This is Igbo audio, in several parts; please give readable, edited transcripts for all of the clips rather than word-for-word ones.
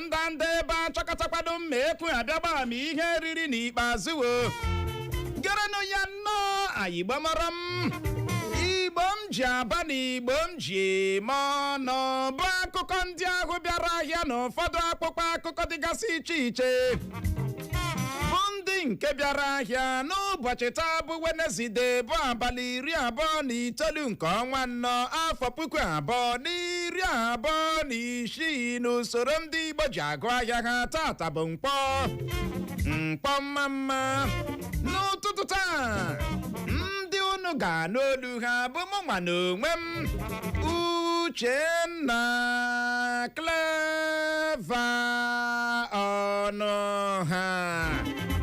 Ndanda ebe achọkọtakwado mma ekwu abịagba m ihe riri n'ikpeazụ o. Gerenụ ya nnọọ, ayigbo mara m, Igbo m ji aba na Igbo m ji eme ọnụ, bụ akụkọ ndị ahụ bịara ahịa na ụfọdụ akpụkpọ akụkọ dịgasị iche iche, bụ ndị nke bịara ahịa n'ụbọchị taa bụ Wenezdee, bụ abalị 29 nke ọnwa 4, afọ 2026, n'usoro ndị Igbo ji agụ ahịa ha. Tata bụ mkpọ mkpọ mma mma. N'ụtụtụ taa, ndị unu ga-anụ olu ha bụ mụ nwa na onwe m, Uchenna Clever Ọnụha,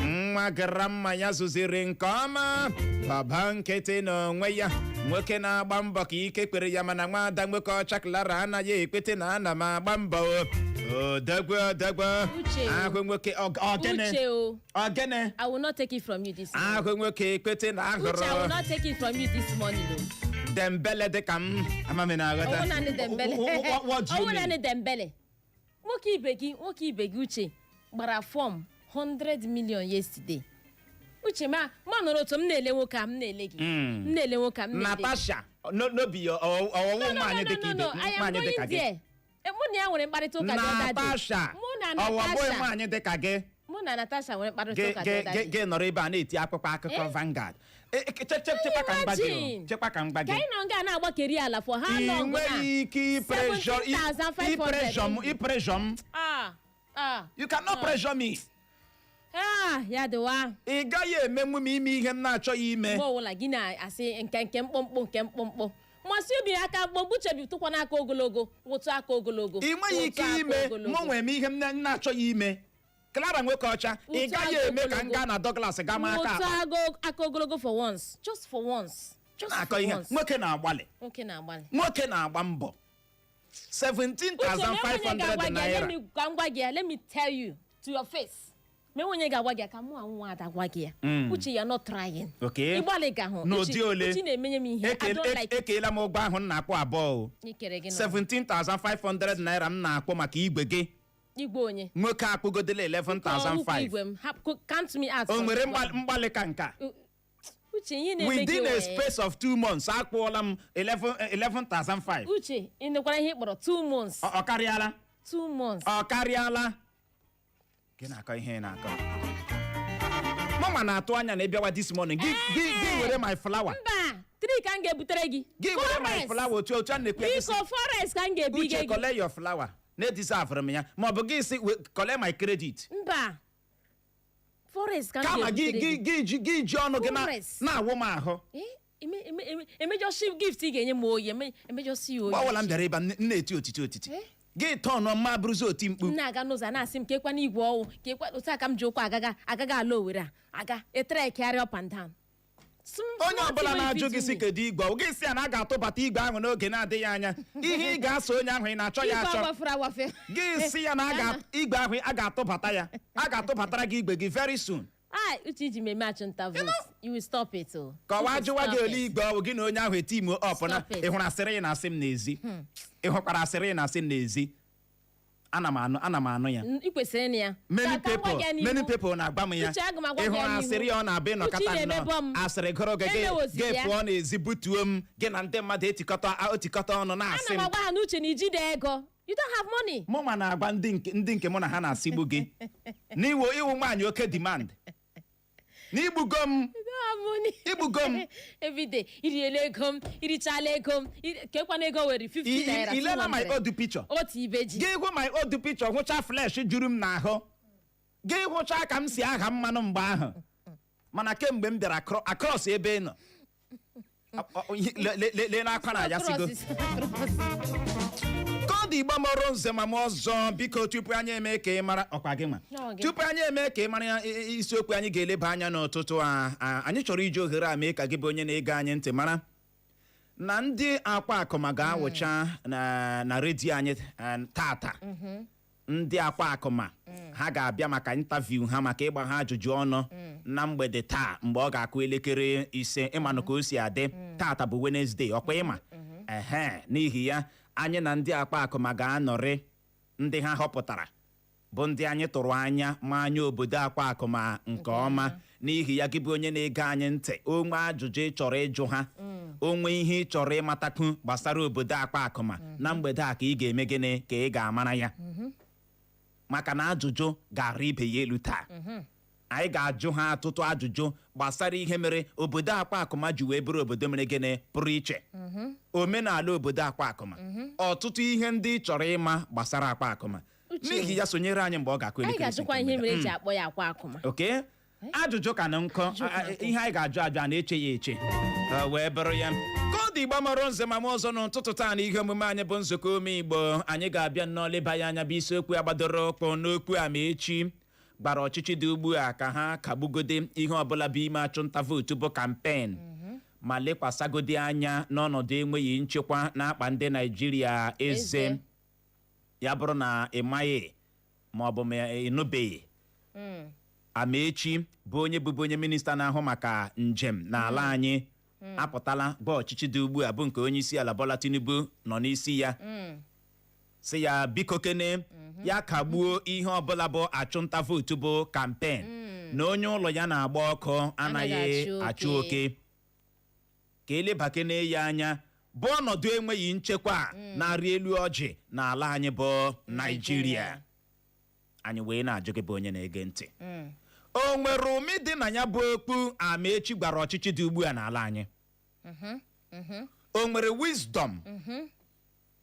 nwa gara mma ya zụziri nke ọma, baba nkịtị n'onwe ya, nwoke na-agba mbọ ka ike kwere ya, mana nwaada nwoke ọcha Clara anaghị ekwete na ana m agba mbọ. Odegwe, odegwe. Uche. Ahụ nwoke ogene. Uche o. Ogene. I will not take it from you this morning. Ahụ nwoke ekwete na Uche, I will ahụrụ not take it from you this morning o. Dembele dịka m amami na aghọta. Ọwụ naanị Dembele. What do you Ọwụ mean? naanị Dembele. Nwoke ibe gị, nwoke ibe gị, Uche, gbara form 100 million yesterday. Uche, ma nọrọ otu m na-ele nwoke a, m na-ele gị. M na-ele nwoke a, m na-ele gị. Natasha, no, no be your ọwụwụ No, no, nwaanyị no, dịka no, ibe no, I am nwaanyị dịka going gị. there. Mụ na ya nwere mkparịta ụka the other day. Natasha, Mụ na ọwụ bụghị Natasha. nwaanyị dịka gị. Mụ na Natasha nwere mkparịta Gị ụka the gị other gị day. gị nọrọ ebe a na-eti akpụkpọ akụkọ Eh? Vanguard. Chekwa ka m gba gị o. Imagine. Chekwa ka m gba Ka gị. anyị nọ nga na-agbakeri ala for how Ị long na? nweghị ike i-pressure 17,500. I-pressure m, i-pressure m. Ah, ah. You cannot pressure me. Ah, ya dịwa. Ị gaghị emenwu m ime ihe m na-achọghị ime. Mgbe ọbụla gị na-asị nke mkpụmkpụ, nke mkpụmkpụ, mmasị obi aka mkpụmkpụ. Uche bi tụkwa n'aka ogologo, wụtụ aka ogologo. Ị nweghị wụtụ ike aka ime ogologo. mụ nwee m ihe m na-achọghị ime. Clara nwoke ọcha, ị Wụtụ gaghị aka eme ka m ogologo. gaa na Douglas gaa ma aka Wụtụ akpa. aka ogologo for once, just for once, just Na-akọ for ihe once. nwoke na-agbalị. Nwoke na-agbalị. Nwoke na-agba mbọ. Uche, mee onye 17,500 ga-agwa gị ya, naira. let me ka m gwa gị ya, let me tell you to your face, mee onye ga-agwa gị ya ka mụ anwụ ada gwa gị ya. Uche, ya not trying. Okay. Ịgbalị ga hụ. N'ụdị Uche, ole? Uche na-emenye m ihe I don't like it. Ekeela m ụgwọ ahụ m na-akwụ abụọ o. Ikere gị nọ. 17,500 naira m na-akwụ maka igwe gị. Igwe onye? Nwoke akwụgodela Ka ọ hụkwa 11,500. igwe m hapụ, count me out O from nwere this one. mgbalị ka nke a? Uche, ihe na-eme gị Within a wee. space of 2 months, akwụọla m 11 11,500. Uche, ị nwekwara ihe ị kpọrọ 2 months? Ọ karịala. 2 months. Ọ karịala. Gị na-akọ ihe ị na-akọ, mama na-atụ anya na ịbịawa this morning, gị were my flower. Mba, three ka m ga-ebutere gị. Gị were my Forest. flower otu a na-ekwu ya, gị sị, Biko, forest ka m ga-ebige Uche, gị. collect your flower na-edisavụrụ m ya, ma ọ bụ gị sị, "Collect my credit." Mba, forest ka m Kama gị ga-ebutere gị gị. gị ji ọnụ gị Forest. na-awụ m ahụ. Eh, emejọsi gift ị ga-enye m oyi, emejọsi ya oyi. Mgbe ọbụla m bịara ebe a, m na-eti otiti otiti. Eh? Gị tọnụ mma bụrụzi oti mkpu. M na-aga n'ụzọ a na-asị m ka ekwa n'igwe ọwụ ka ekwa otu a ka m ji ụkwụ agaga ala Owere a aga etrek up and down. Onye ọbụla na-ajụ gị sị kedu igwe ọ, gị sị ya na a ga-atụbata igwe ahụ n'oge na-adịghị anya. Ihe ị ga-asa onye ahụ ị na-achọ ya Igwe achọ. agbafere agbafe. Gị sị ya na igwe ahụ a ga-atụbata ya, a ga-atụbatara gị igwe gị very soon. Ah, Uche, iji m eme achụnta vote, you will stop it o. Kọwaa. Uche, Jụwa gị stop ole it. igwe ọ bụ, gị na onye ahụ etimu up na. Stop it. Ị hụrụ asịrị ị na-asị m n'ezi? Ị hụkwara asịrị ị na-asị m n'ezi? Ana m anụ, ana m anụ ya. Ị kwesịrị ịnụ ya. Many Ka m gwa people gị ya n'ihu. Many people na-agba m ya. Uche, aga m agwa Ị gị ya hụrụ n'ihu. asịrị ọ na-abịa Uche, ịnọkọta ị na-emebọ nnọọ m. asịrị gụrụ gị, gị Emewozi gị ya. pụọ n'ezi butuo m, gị na ndị mmadụ etikọta otikọta ọnụ na-asị Ana m m. agwa ha na Uche na ijide ego, you don't have money. Mụ ma na-agwa ndị nke mụ na ha na-asịgbu gị n'iwo iwu nwaanyị oke demand n'igbugo m. You don't have money. Igbugo m. Everyday iriela ego m, irichala ego m, kekwana ego were 50 naira, Ilela my 200. old picture. Otu ibe ji. Gị hụ my old picture, hụcha flesh juru m n'ahụ, gị hụcha ka m si aha mmanụ mgbe ahụ. Mana kemgbe m bịara across ebe ị nọ, lee n'akwa na ya sigo. Ka ọ dị, Igbo mụrụ nze ma m ọzọ, biko, tupu anyị eme ka ị mara ọkwa gị nwa, Ọ gị. tupu anyị eme ka ị mara ya, isiokwu anyị ga-eleba anya n'ụtụtụ a, anyị chọrọ iji ohere a mee ka gị bụ onye na-ege anyị ntị mara na ndị akwa akụma ga-awụcha na redio anyị tata. Ndị akwa akụma ha ga-abịa maka interview ha, maka ịgba ha ajụjụ ọnụ na mgbede taa mgbe ọ ga-akụ elekere 5. Ịmanụ ka o si adị, tata bụ Wednesday, ọkwa ịma ehe. N'ihi ya, anyị na ndị akpa akụma ga-anọrị, ndị ha họpụtara. Bụ ndị anyị tụrụ anya ma anya obodo Akwa Akụma nke ọma. N'ihi ya, gị bụ onye na-ege anyị ntị, onwe ajụjụ ị chọrọ ịjụ ha, onwe ihe ị chọrọ ịmatakwu gbasara obodo Akwa Akụma na mgbede a, ka ị ga-eme gịnị? Ka ị ga-amara ya, maka na ajụjụ gara ibe ya elu taa. Anyị ga-ajụ ha ọtụtụ ajụjụ gbasara ihe mere obodo Akwa Akụma ji wee bụrụ obodo mere gịnị pụrụ iche, omenala obodo Akwa Akụma, ọtụtụ ihe ndị ị chọrọ ịma gbasara Akwa Akụma. Uche. N'ihi ya, sonyere anyị mgbe ọ ga-akụ Anyị elekere ga-ajụkwa 6 ihe mgbede. mere eji akpọ ya Akwa Akụma. Oke ajụjụ ka na nkọ. Ajụjụ ka nkọ. Ihe anyị ga-ajụ ajụ a na-eche ya eche. Wee bụrụ ya ka ọ dị. Igbo mọrọ nze ma m ọzọ n'ụtụtụ taa na ihe omume anyị bụ nzukọ ume Igbo, anyị ga-abịa nnọọ leba ya anya bụ isiokwu agbadoro ụkwụ n'okwu Amaechi gbara ọchịchị dị ugbu a ka ha kagbugode ihe ọbụla bụ ime achụnta vootu bụ campaign, ma lekwasagodi anya n'ọnọdụ enweghị nchekwa na-akpa ndị Naijiria eze. Eze. Ya bụrụ na ị maghị ma ọ bụ ma ị nụbeghị, Amaechi bụ onye bụbu onye minista na-ahụ maka njem n'ala anyị apụtala bụ ọchịchị dị ugbu a, bụ nke onye isi ala Bola Tinubu nọ n'isi ya, si ya biko kene ya kagbuo ihe ọbụla bụ achụnta vootu bụ campaign, na onye ụlọ ya na-agba ọkụ anaghị anaghị achụ oke, ka elebakene ya anya bụ ọnọdụ enweghị nchekwa a na-arị elu ọjị n'ala anyị bụ Naijiria. Anyị wee na-ajụ gị bụ onye na-ege ntị, o nwere ụmị dị na ya bụ okpu Amaechi gwara ọchịchị dị ugbu a n'ala anyị? O nwere wisdom,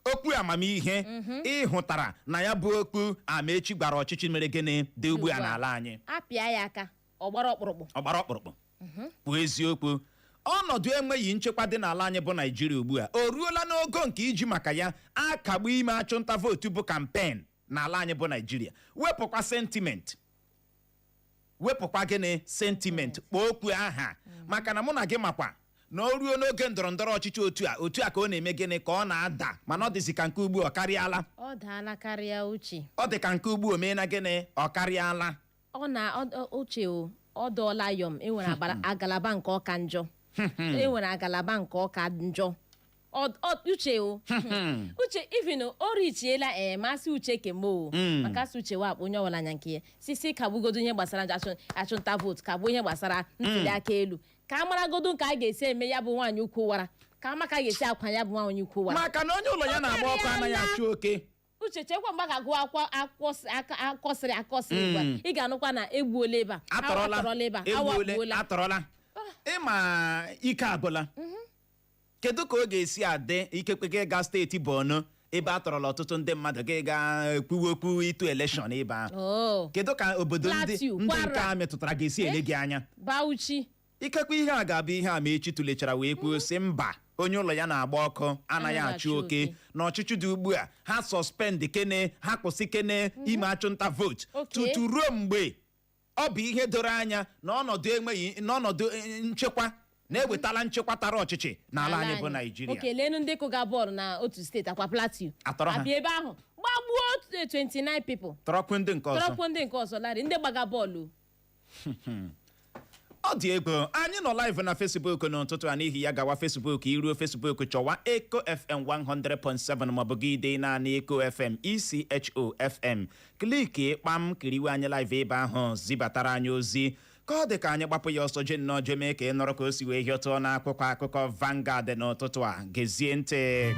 okwu amamihe ịhụtara na ya bụ okpu Amaechi gwara ọchịchị mere gịnị dị ugbu a n'ala anyị? Apịa ya aka, ọ gbara ọkpụrụkpụ. Ọgbara ọkpụrụkpụ bụ eziokwu. Ọnọdụ enweghị nchekwa dị n'ala anyị bụ Naijiria ugbu a, o ruola n'ogo nke iji maka ya akagbu ime achụnta vootu bụ campaign n'ala anyị bụ Naijiria? Wepụkwa sentiment, wepụkwa gịnị? Sentiment. Kpọọ okwu aha, maka na mụ na gị makwa na o ruo n'oge ndọrọ ndọrọ ọchịchị, otu a otu a ka ọ na-eme gịnị, ka ọ na-ada. Mana ọ dịzi ka nke ugbu a ọ karịala. Ọ daala karịa, Uche. Ọ dị ka nke ugbu o meela gịnị? Ọ karịala. Ọ na uche o, ọ dọọla yọm. Enwere agalaba nke ọka njọ, enwere agalaba nke ọka njọ. Uche o, Uche, even o richiela ee masị Uche kemo o, maka asị Uche wakpo onye ọbụla anya nke ya sisi kagbugodo ihe gbasara achụnta vootu, kagbuo ihe gbasara ntuli aka elu, ka a maragodo ka a ga-esi eme ya bụ nwaanyị ukwu wara, ka ama ka a ga-esi akwa ya bụ nwaanyị ukwu wara. Maka na onye ụlọ ya na-agba ọkụ anaghị achụ oke. Uche, chekwa mgbe a ga-agụ akwụkwọ akọsịrị akọsịrị ugbu a, ị ga-anụkwa na egbuola ebe a, atọrọla, atọrọla ebe a, egbuole, awakpuola. Atọrọla. Ịma ike agwụla. Kedu ka ọ ga-esi adị ikekwe gị gaa steeti Borno ebe a tọrọla ọtụtụ ndị mmadụ, gị ga kwuwe okwu ịtụ election ebe ahụ? Oh, Kedu ka obodo ndị Plateau, ndị Kwara. nke a metụtara ga-esi ele gị anya? Bauchi. Ikekwe ihe a ga-abụ ihe Amaechi tụlechara wee kwuo sị mba, onye ụlọ ya na-agba ọkụ anaghị achụ oke, na ọchịchị dị ugbu a, ha suspend kene, ha kwụsị kene ime achụnta vootu tutu ruo mgbe ọ bụ ihe doro anya na ọnọdụ enweghị n'ọnọdụ nchekwa na-ewetala nchekwa tara ọchịchị n'ala anyị bụ Naijiria. Oke lenu ndị kụga bọọlụ na otu steeti akwa Plateau. Atọrọ ha. Abịa ebe ahụ gbagbuo 29 people. Tọrọkwu ndị nke ọzọ. Tọrọkwu ndị nke ọzọ larị ndị gbaga bọọlụ. Ọ dị egwu. Anyị nọ live na Facebook n'ụtụtụ a. N'ihi ya, gawa Facebook, iruo Facebook, chọwa Eco FM 100.7 maọbụ gị dee naanị Eco FM, ECHO FM, click kpam, kiriwe anyị live ebe ahụ, zibatara anyị ozi. Ka ọ dị ka anyị gbapụ ya ọsọ, jee nnọọ jee mee ka ị nọrọ ka o si wee hịọtụọ n'akwụkwọ akụkọ Vanguard n'ụtụtụ a. Gezie ntị.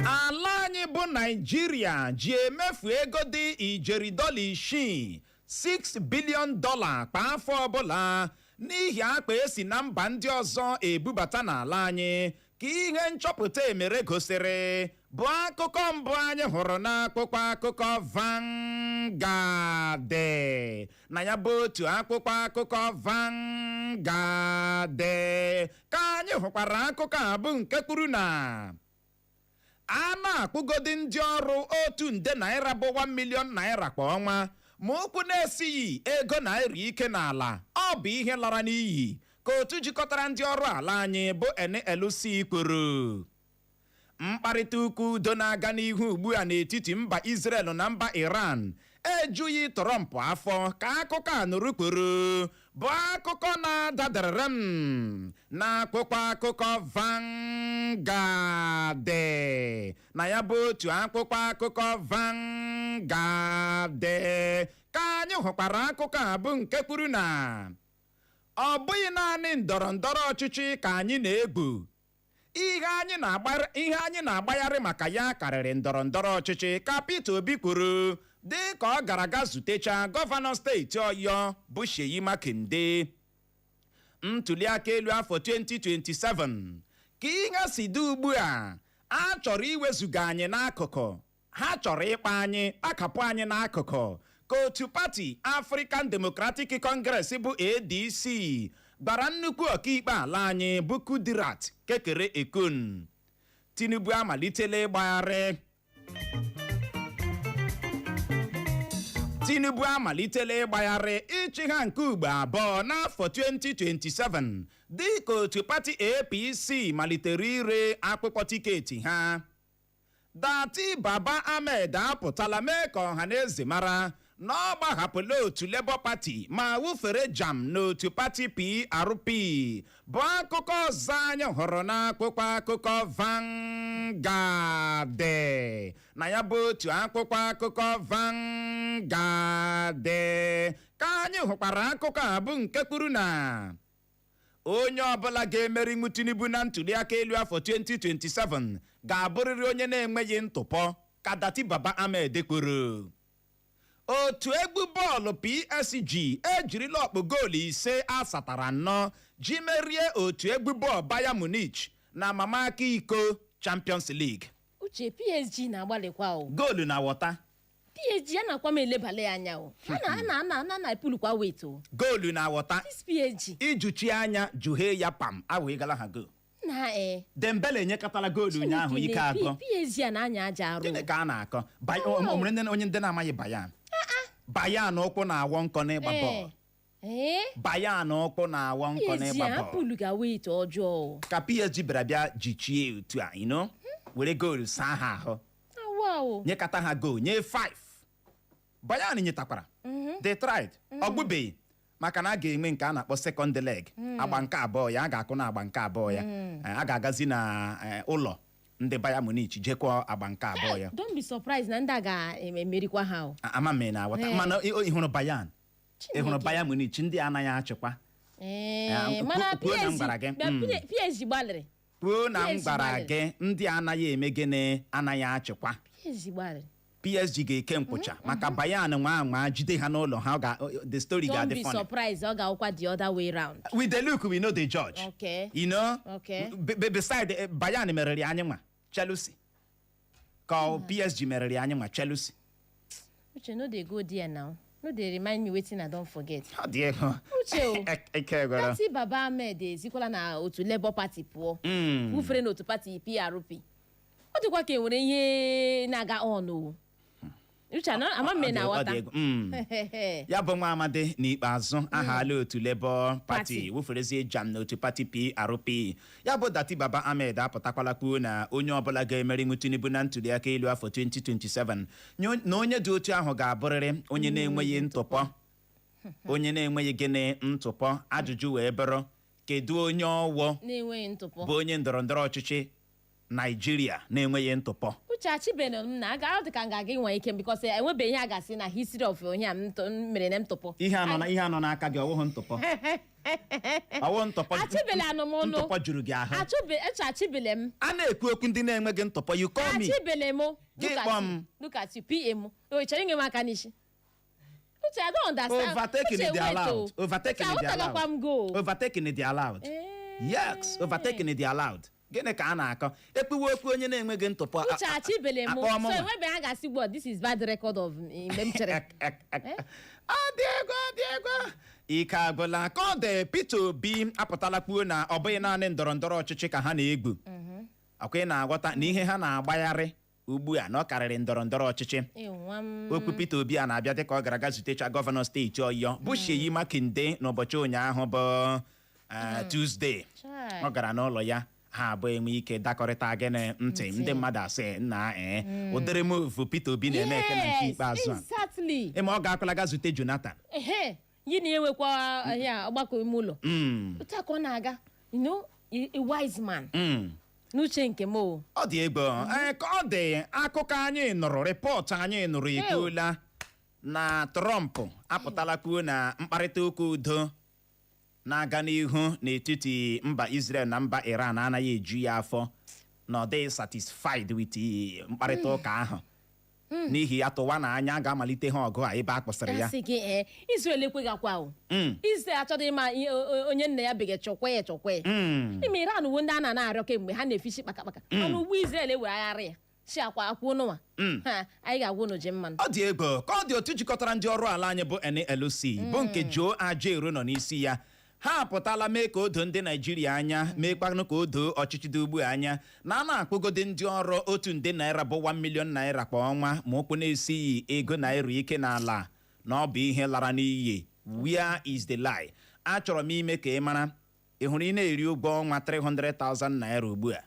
Ala anyị bụ Naijiria ji emefu ego dị ijeri dọla 6, $6 billion kwa afọ ọbụla n'ihi akpa esi na mba ndị ọzọ ebubata n'ala anyị, ka ihe nchọpụta emere gosiri, bụ akụkọ mbụ anyị hụrụ n'akwụkwọ akụkọ Vanguard. Na ya bụ otu akwụkwọ akụkọ Vanguard ka anyị hụkwara akụkọ a bụ nke kwuru na a na-akwụgodi ndị ọrụ 1 nde naira bụ 1 million naira kwa ọnwa, ma ụkwụ na-esighị ego naira ike n'ala, ọ bụ ihe lara n'iyi, ka otu jikọtara ndị ọrụ ala anyị bụ NLC kwuru. Mkparịta ụka udo na-aga n'ihu ugbu a n'etiti mba Israel na mba Iran ejughị Trump afọ, ka akụkọ a nụrụ kwuru, bụ akụkọ na-adadarere m n'akwụkwọ akụkọ Vanguard. Vanguard. Na ya bụ otu akwụkwọ akụkọ Vanguard ka anyị hụkwara akụkọ a bụ nke kwuru na ọ bụghị naanị ndọrọ ndọrọ ọchịchị ka anyị na-egwu. Ihe anyị na-agbagharị maka ya karịrị ndọrọ ndọrọ ọchịchị, ka Peter Obi kwuru dị ka ọ gara aga zutecha gọvanọ steeti Ọyọ bụ Seyi Makinde. Ntụliaka elu afọ 2027, ka ihe si dị ugbu a, a chọrọ iwezuga anyị n'akụkụ, ha chọrọ ịkpa anyị, kpakapụ anyị n'akụkụ, ka otu pati African Democratic Congress bụ ADC gbara nnukwu ọkaikpe ala anyị bụ Kudirat Kekere Ekun. Tinubu amalitela ịgbagharị. Tinubu amalitela ịgbagharị ịchị ha nke ugbo abụọ n'afọ 2027, dịka otu pati APC malitere ire akwụkwọ tiketi ha. Datti Baba Ahmed apụtala mee ka ọha na eze mara na ọ gbahapụla otu Labour Party ma wụfere jam n'otu pati PRP, bụ akụkọ ọzọ anyị hụrụ n'akwụkwọ akụkọ Vanguard. Na ya bụ otu akwụkwọ akụkọ Vanguard ka anyị hụkwara akụkọ a bụ nke kwuru na onye ọbụla ga-emerinwu Tinubu na ntụliaka elu afọ 2027 ga-abụrịrị onye na-enweghị ntụpọ, ka Datti Baba Ahmed kwuru. Otu egwu bọọlụ PSG ejirila ọkpụ goolu 5 asatara 4 ji merie otu egwu bọọlụ Bayern Munich na amamaka iko Champions League. Uche, PSG na-agbalịkwa o. Goolu na wọta. PSG a na-akwa m elebala ya anya o. Ha na na na na epulukwa wait o. Goolu na wọta. This PSG. Ijuchi anya juhee ya pam, awụghịgala ha goolu. Na ee. Dembele enyekọtala goolu ụnyaahụ, ike agụ. PSG a na-anya aja arụ. Gịnị ka a na-akọ? O nwere onye ndị na-amaghị Bayern? Bayern ụkwụ na-awọ nkọ n'ịgba bọọlụ. Bayern ụkwụ na-awọ nkọ PSG n'ịgba a bọọlụ. puluga wait ọjọọ o. Ka PSG bịara bịa jichie otu a were goolu saa ha ahụ. Awa o. Nyekata ha goolu, nye 5. Bayern nyetakwara. They tried. Ọ gbụbeghị maka na a ga-enwe nke a na-akpọ second leg, agba nke abụọ ya, a ga-akụ na agba nke abụọ ya. A ga-agazi na ụlọ ndị Bayern Munich jekwa agba nke abụọ ya. Don't be surprised na ndị a ga-emerikwa ha o. Ama m na aghọta. Mana ị hụrụ Bayern, ị hụrụ Chineke. Bayern Munich, ndị anaghị achịkwa. Mana kwuo na m PSG gwara gị. PSG gbalịrị. Kwuo na m PSG gwara gbalịrị. gị, ndị anaghị eme gịnị? Anaghị achịkwa. PSG gbalịrị. PSG ga-eke nkwụcha maka Bayern nwa anwa jide ha n'ụlọ ha, the story Don't ga-adị be funny. surprised, ọ ga-awụkwa the other way round. We dey look, we no dey judge. Beside Bayern meriri anyị nwa Chelsea, ka ọ PSG meriri anyị nwa Chelsea. Uche, no dey go there now, no dey remind me wetin I don forget. Ọ dị ego. Uche o. Ike gwara. Datti Baba Ahmed ezikwala na otu Labour Party pụọ, wufere n'otu pati PRP. Ọ dịkwa ka enwere ihe na-aga on o. Uche, ama m Ọ na dị aghọta. egwu. Ya bụ nwa amadi n'ikpeazụ ahaala otu Labour Party, Party. wụferezie jam n'otu pati PRP. Ya bụ Datti Baba Ahmed apụtakwala kwuo na onye ọbụla ga-emerinwu Tinubu na ntụliaka elu afọ 2027, na onye dị otu ahụ ga-abụrịrị onye na-enweghị ntụpọ. Onye na-enweghị gịnị? Ntụpọ. Ajụjụ wee bụrụ, kedu onye ọwọ na-enweghị ntụpọ bụ onye ndọrọ ndọrọ ọchịchị Naijiria na-enweghị ntụpọ? Uche, achịbeghị m na aga ọ dị ka m ga-aga inwe ike, because enwebeghị ihe a ga-asị na history of onye a m mere na ntụpọ. Ihe anọ n'aka gị, ọwụghị ntụpọ? Ọwụ ntụpọ? Achịbele anụ m ọnụ. Ntụpọ juru gị ahụ. Achụbe, uche, achịbele m. A na-ekwu okwu ndị na-enweghị ntụpọ, you call me. Achịbele m. Gị Look at kpọọ you. m. Look at you, PM o, ị chọrọ inye m aka n'isi? Uche, I don't understand. Overtaking Uche, dị wait o. allowed. Overtaking Uche, dị aghọtagakwa allowed. m go. Overtaking dị allowed. Yes, overtaking dị allowed. Gịnị ka a na-akọ? Ekpuwe okwu onye na-enweghị ntụpọ. Uche, achịbele m. Akpọọ mụ So nwa. enwebeghị a ga-asị gbuo, this is bad record of mgbe m chere. Ọ dị egwu, ọ dị egwu, ike agwụla. Ka ọ dị, Peter Obi apụtala kwuo na ọ bụghị naanị ndọrọ ndọrọ ọchịchị ka ha na-egwu. Ọkwa ị na-aghọta na ihe ha na-agbagharị ugbu a na ọ karịrị ndọrọ ndọrọ ọchịchị. Nwa m. Okwu Peter Obi a na-abịa dịka ọ gara aga zutecha gọvanọ steeti Ọyọ bụ Seyi Makinde n'ụbọchị ụnyaahụ bụ Tuesday. Chai. Ọ gara n'ụlọ ya, ha abụọ enwe ike dakọrịta gịnị? Ntị. Ndị mmadụ asị nna ee, ụdịrị move Peter Obi na-eme eke na nke ikpeazụ a. Ịma ọ ga-akwala ga zute Jonathan. Ehe, yi na enwekwa ya ọgbakọ ime ụlọ. Otu a ka ọ na-aga, a wise man. N'uche nke m o. Ọ dị egwu. Ee, ka ọ dị, akụkọ anyị nụrụ, report anyị nụrụ ekwuola na Trump apụtala kwuo na mkparịta ụka udo na-aga n'ihu n'etiti mba Israel na mba Iran anaghị eju ya afọ, na ọ dịghị satisfied with mkparịta ụka ahụ. N'ihi ya, tụwa na anya ga-amalite ha ọgụ a ebe a kpụsịrị ya. Asị gị, ee, Israel ekweghị akwa o. Israel achọghị ịma ihe onye nna ya bege chọkwa ya, chọkwa ya. Ime Iran wo ndị a na arịọ kemgbe, ha na-efichi kpakakpaka, mana ugbu Israel ewegharị ya si akwa akwa ụnụnwa ha, anyị ga-agwa unu ji mmanụ. Ọ dị egwu. Ka ọ dị, otu jikọtara ndị ọrụ ala anyị bụ NLC, bụ nke Joe Ajaero nọ n'isi ya, ha apụtala mee ka o doo ndị Naijiria anya, meekwanụ ka o doo ọchịchị dị ugbu a anya na a na-akpụgode ndị ọrụ 1 nde naira bụ 1 million naira kwa ọnwa, ma ụkwụ na-esighị ego naira ike n'ala, na ọ bụ ihe lara n'iyi. Where is the lie? Achọrọ m ime ka ị mara, ị hụrụ ị na-eri ụgwọ ọnwa 300,000 naira ugbu a,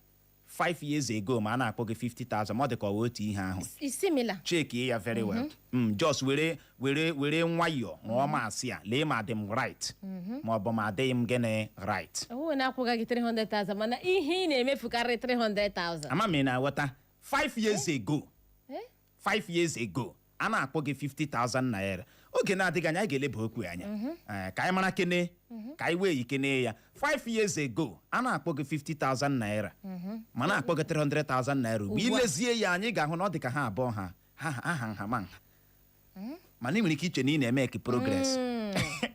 5 years ago ma a na-akpọ gị 50,000, ma ọ dị ka ọ wụ otu ihe ahụ. Is similar. Check ya very well. Just were nwayọọ rụọ maasị a, lee ma adị m right ma ọ bụ ma adịghị m gịnị right. Onwe na-akwụga gị 300,000, mana ihe ị na-emefukarị 300,000. Ama m ị na-aghọta. 5 years ago, Eh? 5 years ago a na-akpọ gị 50,000 naira. Oge na-adịghị anya anyị ga-eleba okwu anya. Eh, ka anyị mara kene, ka anyị wee yikene ya. 5 years ago a na-akpọ gị 50,000 naira, ma na-akpọ gị 300,000 naira ugbu. Ugbu a. Ilezie ya, anyị ga-ahụ na ọ dị ka ha abụọ ha aha nha ma nha, mana ị nwere ike iche na ị na-eme eki progress.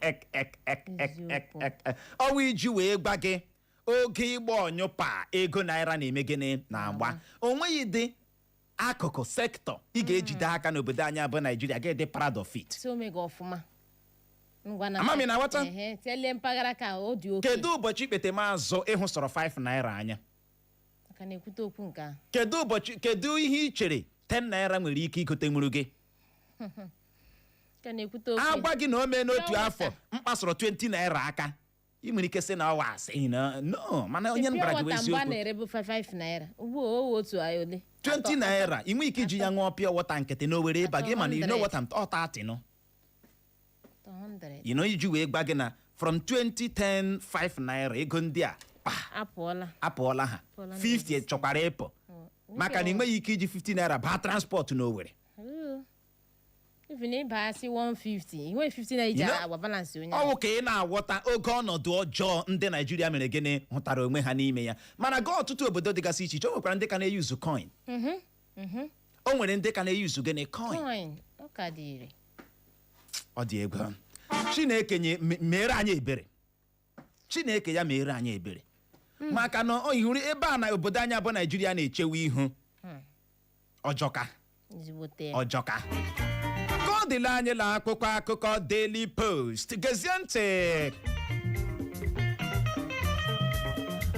Ek ek ek ek ek ek ek. Ọnwa iji wee gwa gị oge ịgba ọnyụpa ego naira na-eme gịnị na-agba, o nweghị dị akụkụ sector ị ga-ejide aka n'obodo anyị bụ Naijiria ga-ede proud of it. Si ome gị ọfụma, ngwa na. Ama m ị na-aghọta? Ehe, telie mpaghara ka ọ dị oke. Kedu ụbọchị ikpete maazụ ịhụ sọrọ 5 naira anya? Maka na-ekwute okwu nke a. Kedu ụbọchị, kedu ihe ị chere 10 naira nwere ike igote nwuru gị? Ka na-ekwute okwu. Agwa gị na o mee n'otu Pure afọ mkpasọrọ 20 naira aka, ị nwere ike sị na ọwa asị na no, mana onye m Pure gwara gị bụ water mgbe a eziokwu. na-erebu 55 naira, ugbu a o otu anyị ole? 20 naira, ị nwere ike iji ya ṅụọ pure water nkịtị na owere ịba gị, mana you know what I'm ọ 30 no. 100. You know, iji wee gwa gị na from 2010 5 naira ego ndị a pa apụọla. Apụọla ha. Apụọla. 50 chọkwara ịpụ, maka na ị nweghị ike iji 50 naira baa transport n'Owere. Even ịba asị 150, ị nweghị 50 naira iji You know, agba balance onye ahụ. Ọwụ ka ị na-aghọta oge ọnọdụ ọjọọ ndị Naijiria mere gịnị hụtara onwe ha n'ime ya. Mana gaa ọtụtụ obodo dịgasị iche iche, o nwekwara ndị ka na-eyuzu coin, o nwere ndị ka na-eyuzu gịnị? Coin. Coin ọ ka dị ire. Ọ dị egwu. Chineke nye mere anyị ebere, Chineke ya mere anyị ebere, maka na ọ hụrụ ebe a na obodo anyị bụ Naijiria na-echewe ihu ọjọka. Ezigbote ya. Ọjọka. Ka ọ dịla, anyị la akwụkwọ akụkọ Daily Post. Gezie ntị,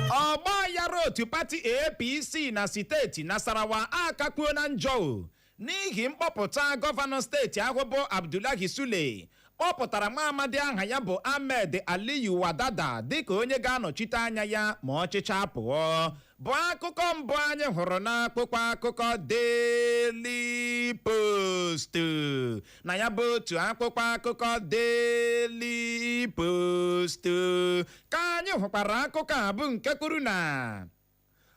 ọgba aghara otu pati APC na steeti Nasarawa akakpuo na njọ o, n'ihi mkpọpụta gọvanọ steeti ahụ bụ Abdullahi Sule kpọpụtara nwa amadi aha ya bụ Ahmed Aliyu Wadada dịka onye ga-anọchite anya ya ma ọchịcha pụọ, bụ akụkọ mbụ anyị hụrụ n'akwụkwọ akụkọ Daily Post. Na ya bụ otu akwụkwọ akụkọ Daily Post ka anyị hụkwara akụkọ a bụ nke kwuru na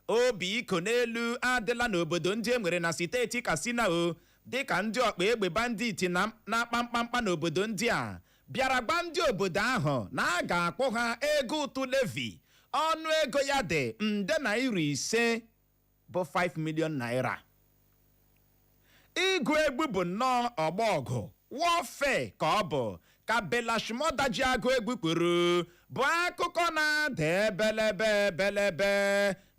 obi iko n'elu adịla n'obodo ndị e nwere na steeti Katsina o, dịka ndị ọkpa egbe bandit na-akpa mkpamkpa n'obodo ndị a bịara gba ndị obodo ahụ na a ga-akwụ ha ego ụtụ levy ọnụ ego ya dị nde naira 5 bụ 5 million naira. Ịgụ egwu bụ nnọọ ọgba ọgụ warfare ka ọ bụ, ka Belashmoda ji agụ egwu kwuru, bụ akụkọ na-ada ebelebe ebelebe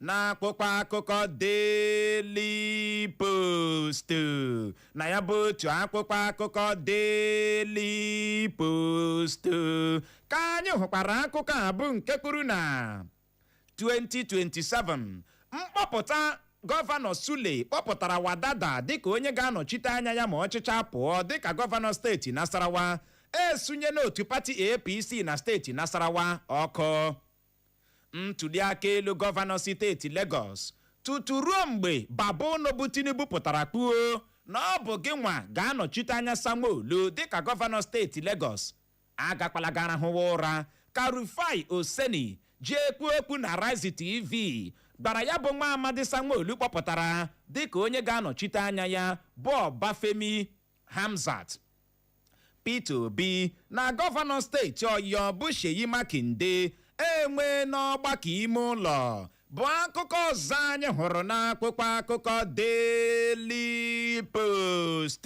n'akwụkwọ akụkọ Daily Post. Na ya bụ otu akwụkwọ akụkọ Daily Post ka anyị hụkwara akụkọ a bụ nke kwuru na 2027 mkpọpụta gọvanọ Sule kpọpụtara Wadada dịka onye ga-anọchite anya ya ma ọchịcha pụọ dịka gọvanọ steeti Nasarawa esunye n'otu pati APC na steeti Nasarawa ọkụ. Ntụliaka elu gọvanọ steeti Lagos tutu ruo mgbe Babunobu Tinubu pụtara kpuo na ọ bụ gị nwa ga-anọchite anya Sanwo-Olu dịka gọvanọ steeti Lagos, agakwala gara hụwa ụra, ka Rufai Oseni ji ekwu okwu na Rise TV. Gbara ya bụ nwa amadi Sanwo-Olu kpọpụtara dịka onye ga-anọchite anya ya bụ Ọbafemi Hamzat. Peter Obi na gọvanọ steeti Ọyọ bụ Seyi Makinde enwee n'ọgbakọ ime ụlọ bụ akụkọ ọzọ anyị hụrụ n'akwụkwọ akụkọ Daily Post.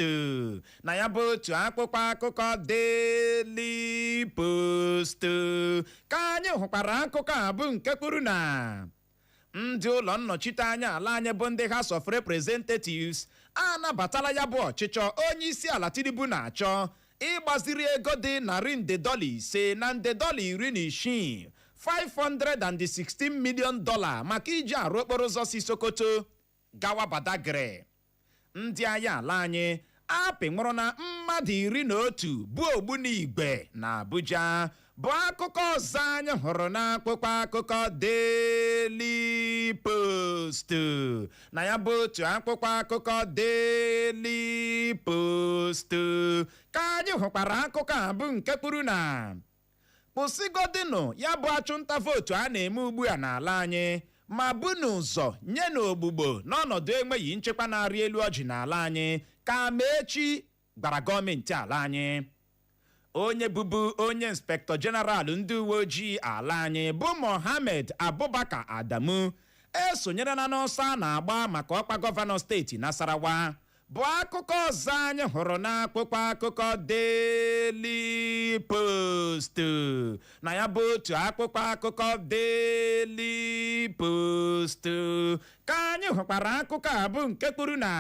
Na ya bụ otu akwụkwọ akụkọ Daily Post ka anyị hụkwara akụkọ a bụ nke kwuru na ndị ụlọ nnọchite anya ala anyị bụ ndị House of Representatives anabatala ya bụ ọchịchọ onye isi ala Tinubu na-achọ ịgbaziri ego dị narị nde dọla 5 na nde dọla 16, $516 million, maka iji arụ okporo ụzọ si Sokoto gawa Badagry. Ndị agha ala anyị apịnwụrụ na mmadụ 11 bụ ogbunigwe na Abuja bụ akụkọ ọzọ anyị hụrụ n'akwụkwọ akụkọ Daily Post. Na ya bụ otu akwụkwọ akụkọ Daily Post ka anyị hụkwara akụkọ a bụ nke kwuru na kwụsịgodịnụ ya bụ achụnta vootu a na-eme ugbu a n'ala anyị, ma bunu ụzọ nye n'ogbugbo n'ọnọdụ enweghị nchekwa na-arị elu ọjị n'ala anyị, ka Amaechi gwara gọọmenti ala anyị. Onye bụbu onye inspector general ndị uwe ojii ala anyị bụ Mohammed Abubakar Adamu esonyerela n'ọsọ a na-agba maka ọkwa gọvanọ steeti Nasarawa bụ akụkọ ọzọ anyị hụrụ n'akwụkwọ akụkọ Daily Post. Na ya bụ otu akwụkwọ akụkọ Daily Post ka anyị hụkwara akụkọ a bụ nke kwuru na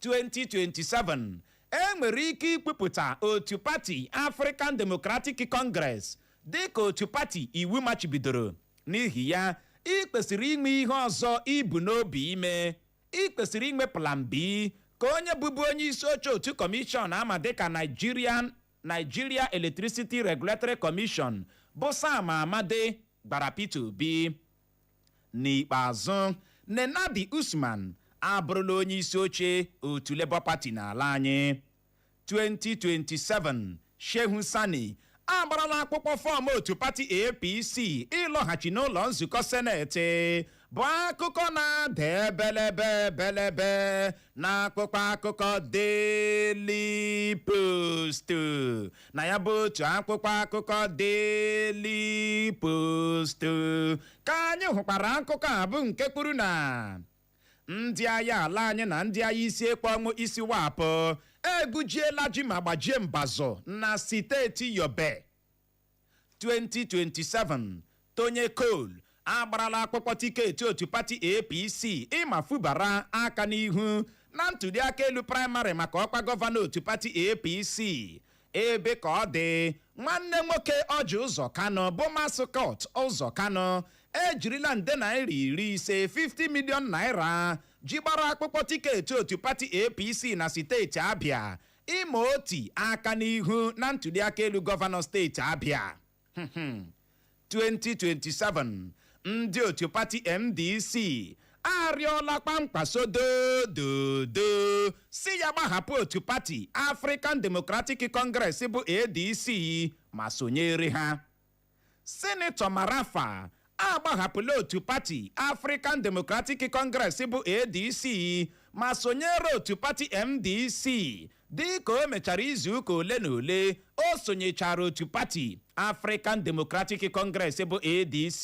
2027 e nwere ike ikwupụta otu pati African Democratic Congress dịka otu pati iwu machibidoro. N'ihi ya, ị kwesịrị inwe ihe ọzọ ibu n'obi ime, ị kwesịrị inwe plan B, ka onye bụbu onye isi oche otu kọmishọn ama dịka Nigeria Electricity Regulatory Commission bụ Sam Amadi gbara Peter Obi. N'ikpeazụ, Nenadi Usman abụrụla onye isi oche otu Labour Party n'ala anyị. 2027, Shehu Sani agbarala akwụkwọ fọm otu pati APC ịlọghachi n'ụlọ nzukọ seneti bụ akụkọ na-ada ebelebe ebelebe n'akwụkwọ akụkọ Daily Post. Na ya bụ otu akwụkwọ akụkọ Daily Post ka anyị hụkwara akụkọ a bụ nke kwuru na ndị agha ala anyị na ndị agha isi ekpe ọnwụ isi wapụ egujiela ji ma gbajie mbazụ na steeti Yobe. 2027, Tonye Cole agbarala akwụkwọ tiketi otu pati APC ịma fubara aka n'ihu na ntụliaka elu praịmarị maka ọkwa gọvanọ otu pati APC. Ebe ka ọ dị, nwanne nwoke Ọji Ụzọ Kanụ bụ Mascot Ụzọ Kanụ ejirila nde naira 50, 50 million naira, ji gbara akwụkwọ tiketi otu pati APC na steeti Abịa ịma oti aka n'ihu na ntụliaka elu gọvanọ steeti Abịa. 2027, ndị otu pati MDC arịọla kpamkpaso dododo si ya gbahapụ otu pati African Democratic Congress bụ ADC ma sonyere ha. Sinetọ Marafa agbahapụla otu pati African Democratic Congress bụ ADC ma sonyere otu pati MDC dị ka o mechara izu ụka ole na ole o sonyechara otu pati African Democratic Congress bụ ADC.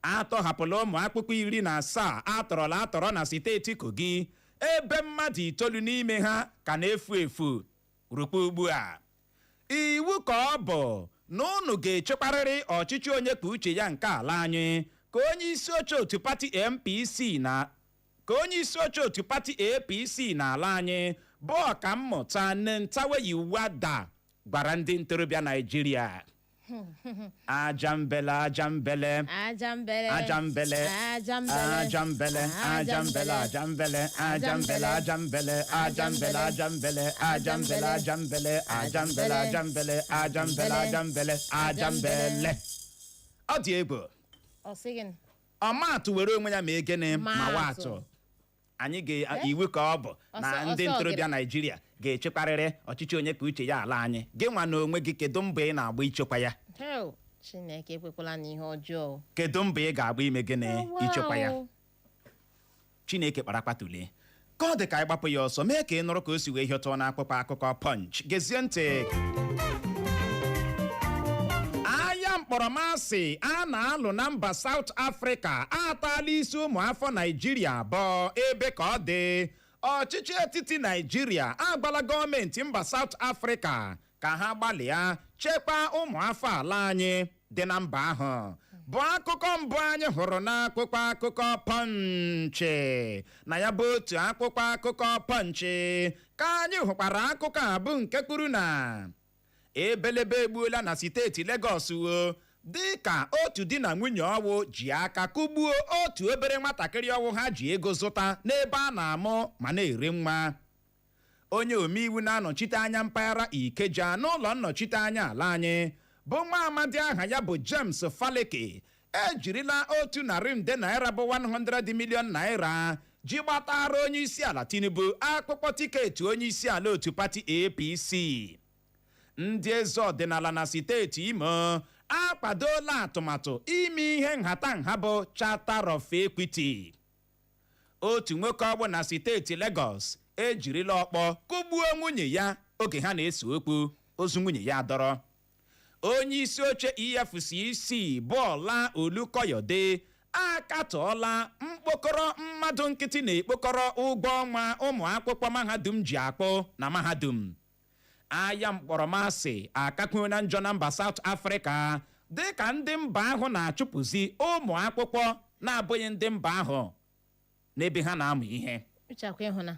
Atọhapụla ụmụ akwụkwọ 17 atọrọla atọrọ na steeti Kogi, ebe mmadụ itoolu n'ime ha ka na-efu efu rukwa ugbu a. Iwu ka ọ bụ na unu ga-echekwarịrị ọchịchị onye kwuo uche ya nke ala anyị, ka onye isi oche otu pati MPC na ka onye isi oche otu pati APC n'ala anyị bụ ọkammụta Nentawe Yilwatda gwara ndị ntorobịa Naijiria. Ajambele, ajambele. Ajambele. Ajambele. Ajambele. Ajambele, ajambele, ajambele, ajambele, ajambele, ajambele, ajambele, ajambele, ajambele, ajambele, ajambele, ajambele, ajambele, ajambele. Ọ dị egwu. Ọ sị gịnị? Ọmatụ were onwe ya ma egene ma Maatụ. watụ anyị ga iwu ka ọ bụ na ndị ọsọ ntorobịa gịnị? Naijiria ga-echekwarịrị ọchịchị onye kwuo uche ya ala anyị. Gị nwa na onwe gị, kedu mbọ ị na-agba ichekwa ya? Hell, Chineke ekwekwala na ihe ọjọọ. Kedu mbọ ị ga-agba ime gịnị ichekwa ya? Wow. Chineke kpara tụlee ka ọ dị ka anyị gbapụ ya ọsọ, mee ka ị nụrụ ka o si wee hịọtụọ n'akpụkpọ akụkọ Punch. Gezie ntị. Agha mkpọrọmasị a na-alụ na mba South Africa ataala isi ụmụ afọ Naijiria 2. Ebe ka ọ dị, ọchịchị etiti Naijiria agwala gọọmenti mba South Africa ka ha gbalịa chekwaa ụmụ afọ ala anyị dị na mba ahụ, bụ akụkọ mbụ anyị hụrụ n'akwụkwọ akụkọ Punch. Na ya bụ otu akwụkwọ akụkọ Punch ka anyị hụkwara akụkọ a, bụ nke kwuru na ebelebe egbuola na steeti Legọs o, dị ka otu di na nwunye ọwụ ji aka kụgbuo otu obere nwatakịrị ọwụ ha ji ego zụta n'ebe a na-amụ ma na-ere nwa. Onye omeiwu na-anọchite anya mpaghara Ikeja n'ụlọ nnọchite anya ala anyị, bụ nwa amadi aha ya bụ James Faleke, ejirila 100 nde naira, bụ 100 million naira, ji gbatara onye isi ala Tinubu akpụkpọ tiketi onye isi ala otu pati APC. Ndị eze ọdịnala na steeti Imo akwadola atụmatụ ime ihe nhatanha bụ Charter of Equity. Otu nwoke ọgbụ na steeti Lagos ejirila ọkpọ kụgbuo nwunye ya oge ha na-ese okwu, ozu nwunye ya dọrọ. Onye isi oche EFCC bụ Ọla Olukoyode akatọọla mkpokọrọ mmadụ nkịtị na-ekpokọrọ ụgwọ ọnwa ụmụ akwụkwọ mahadum ji akpụ na mahadum. Agha mkpọrọmasị akakwuo na njọ na mba South Africa, dị ka ndị mba ahụ na-achụpụzi ụmụ akwụkwọ na-abụghị ndị mba ahụ n'ebe ha na-amụ ihe. Uche, akwa ịhụna.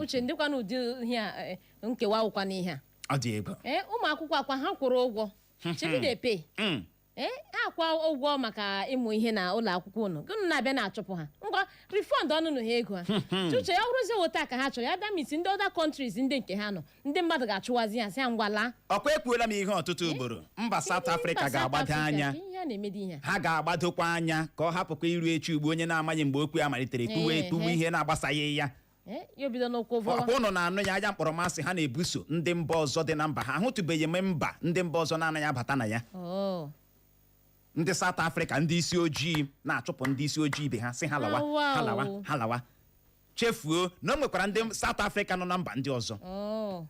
Uche, ndịkwa n'ụdị ihe a, nkewa wụkwa n'ihe a. Ọ dị egwu. Ee, ụmụ akwụkwọ akwa ha kwụrụ ụgwọ chegide pay. Ee, ha akwa ụgwọ maka ịmụ ihe na ụlọ akwụkwọ unu, gụnụ na-abịa na-achụpụ ha. Ngwa, refund ọnụnụ ha ego ha. Uche, ya bụrụzie otu a ka ha chọrọ ya, damit ndị other countries, ndị nke ha nọ, ndị mmadụ ga-achụwazi ha, sị ha ngwa laa. Ọkwa ekwuola m ihe ọtụtụ ugboro, mba South Africa Mba South ga-agbado Africa, anya. ka ihe a na-emedi ihe a. Ha ga-agbadokwa anya ka ọ hapụkwa iru echi ugbo onye na-amaghị mgbe okwu ya malitere kwuwe ekwuwe ihe na-agbasaghị ya. Ee, ya obido n'ụkwụ vọwa. Ọkwa ụnụ na-anụ ya, anya mkpọrọmasị ha na-ebuso ndị mba ọzọ dị na mba ha, ahụtụbeghị m mba ndị mba ọzọ na-anaghị abata na ya. Oh. Ndị South Africa, ndị isi ojii na-achụpụ ndị isi ojii ibe ha, sị ha lawa. Awa Ha lawa. o. Ha lawa, chefuo na o nwekwara ndị South Africa nọ na mba ndị ọzọ. Oh.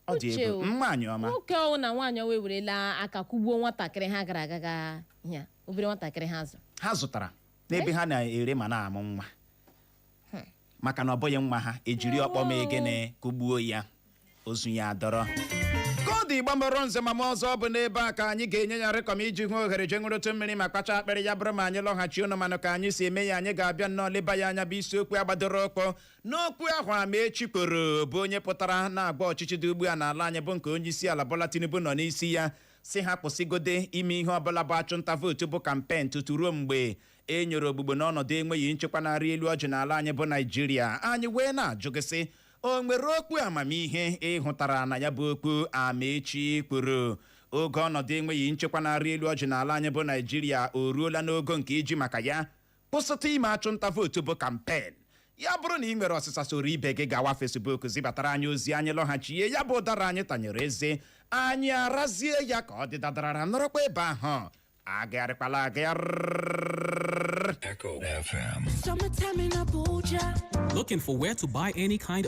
Ọ dị Uche egwu. o. Nwaanyị ọma. Nwoke ọwụ na nwaanyị ọwụ ewerela aka kụgbuo nwatakịrị ha gara aga ga ya, obere nwatakịrị ha zụ. Ha zụtara n'ebe ha na-ere ma na-amụ nwa, maka na ọ bụghị nwa ha, ejiri ọkpọ mee gịnị? Kụgbuo ya, ozu ya dọrọ. Ka ọ dị, gbambọrọ nze ma ọzọ bụ n'ebe a ka anyị ga-enye ya rịkọm iji hụ ohere jee ṅụrụtụ mmiri ma kpacha akpịrị. Ya bụrụ ma anyị lọghachi ụnụ, manụ ka anyị si eme ya, anyị ga-abịa nnọọ leba ya anya, bụ isiokwu agbadoro ụkwụ n'okwu ahụ Amaechi kwuru, bụ onye pụtara na-agba ọchịchị dị ugbu a n'ala anyị, bụ nke onye isi ala Bola Tinubu nọ n'isi ya, si ha kwụsịgode ime ihe ọbụla bụ achụnta vootu, bụ campaign, tutu ruo mgbe e nyere ogbugbo n'ọnọdụ enweghị nchekwa na-arị elu ọjị n'ala anyị bụ Naijiria. Anyị wee na-ajụ gị sị, o nwere okwu amamihe ịhụtara na ya bụ okwu Amaechi kwuru oge ọnọdụ enweghị nchekwa na-arị elu ọjị n'ala anyị bụ Naijiria o ruola n'ogo nke iji maka ya kwụsịtụ ime achụnta vootu, bụ campaign? Ya bụrụ na ị nwere ọsịsa, soro ibe gị gawa Facebook zibatara anyị ozi. Anyị lọghachie, ya bụ ụdara anyị tanyere eze, anyị arazie ya ka ọ dị dadarara. Nọrọkwa ebe ahụ, agagharịkwala agagharị. Echo FM. Summertime in Abuja. Looking for where to buy any kind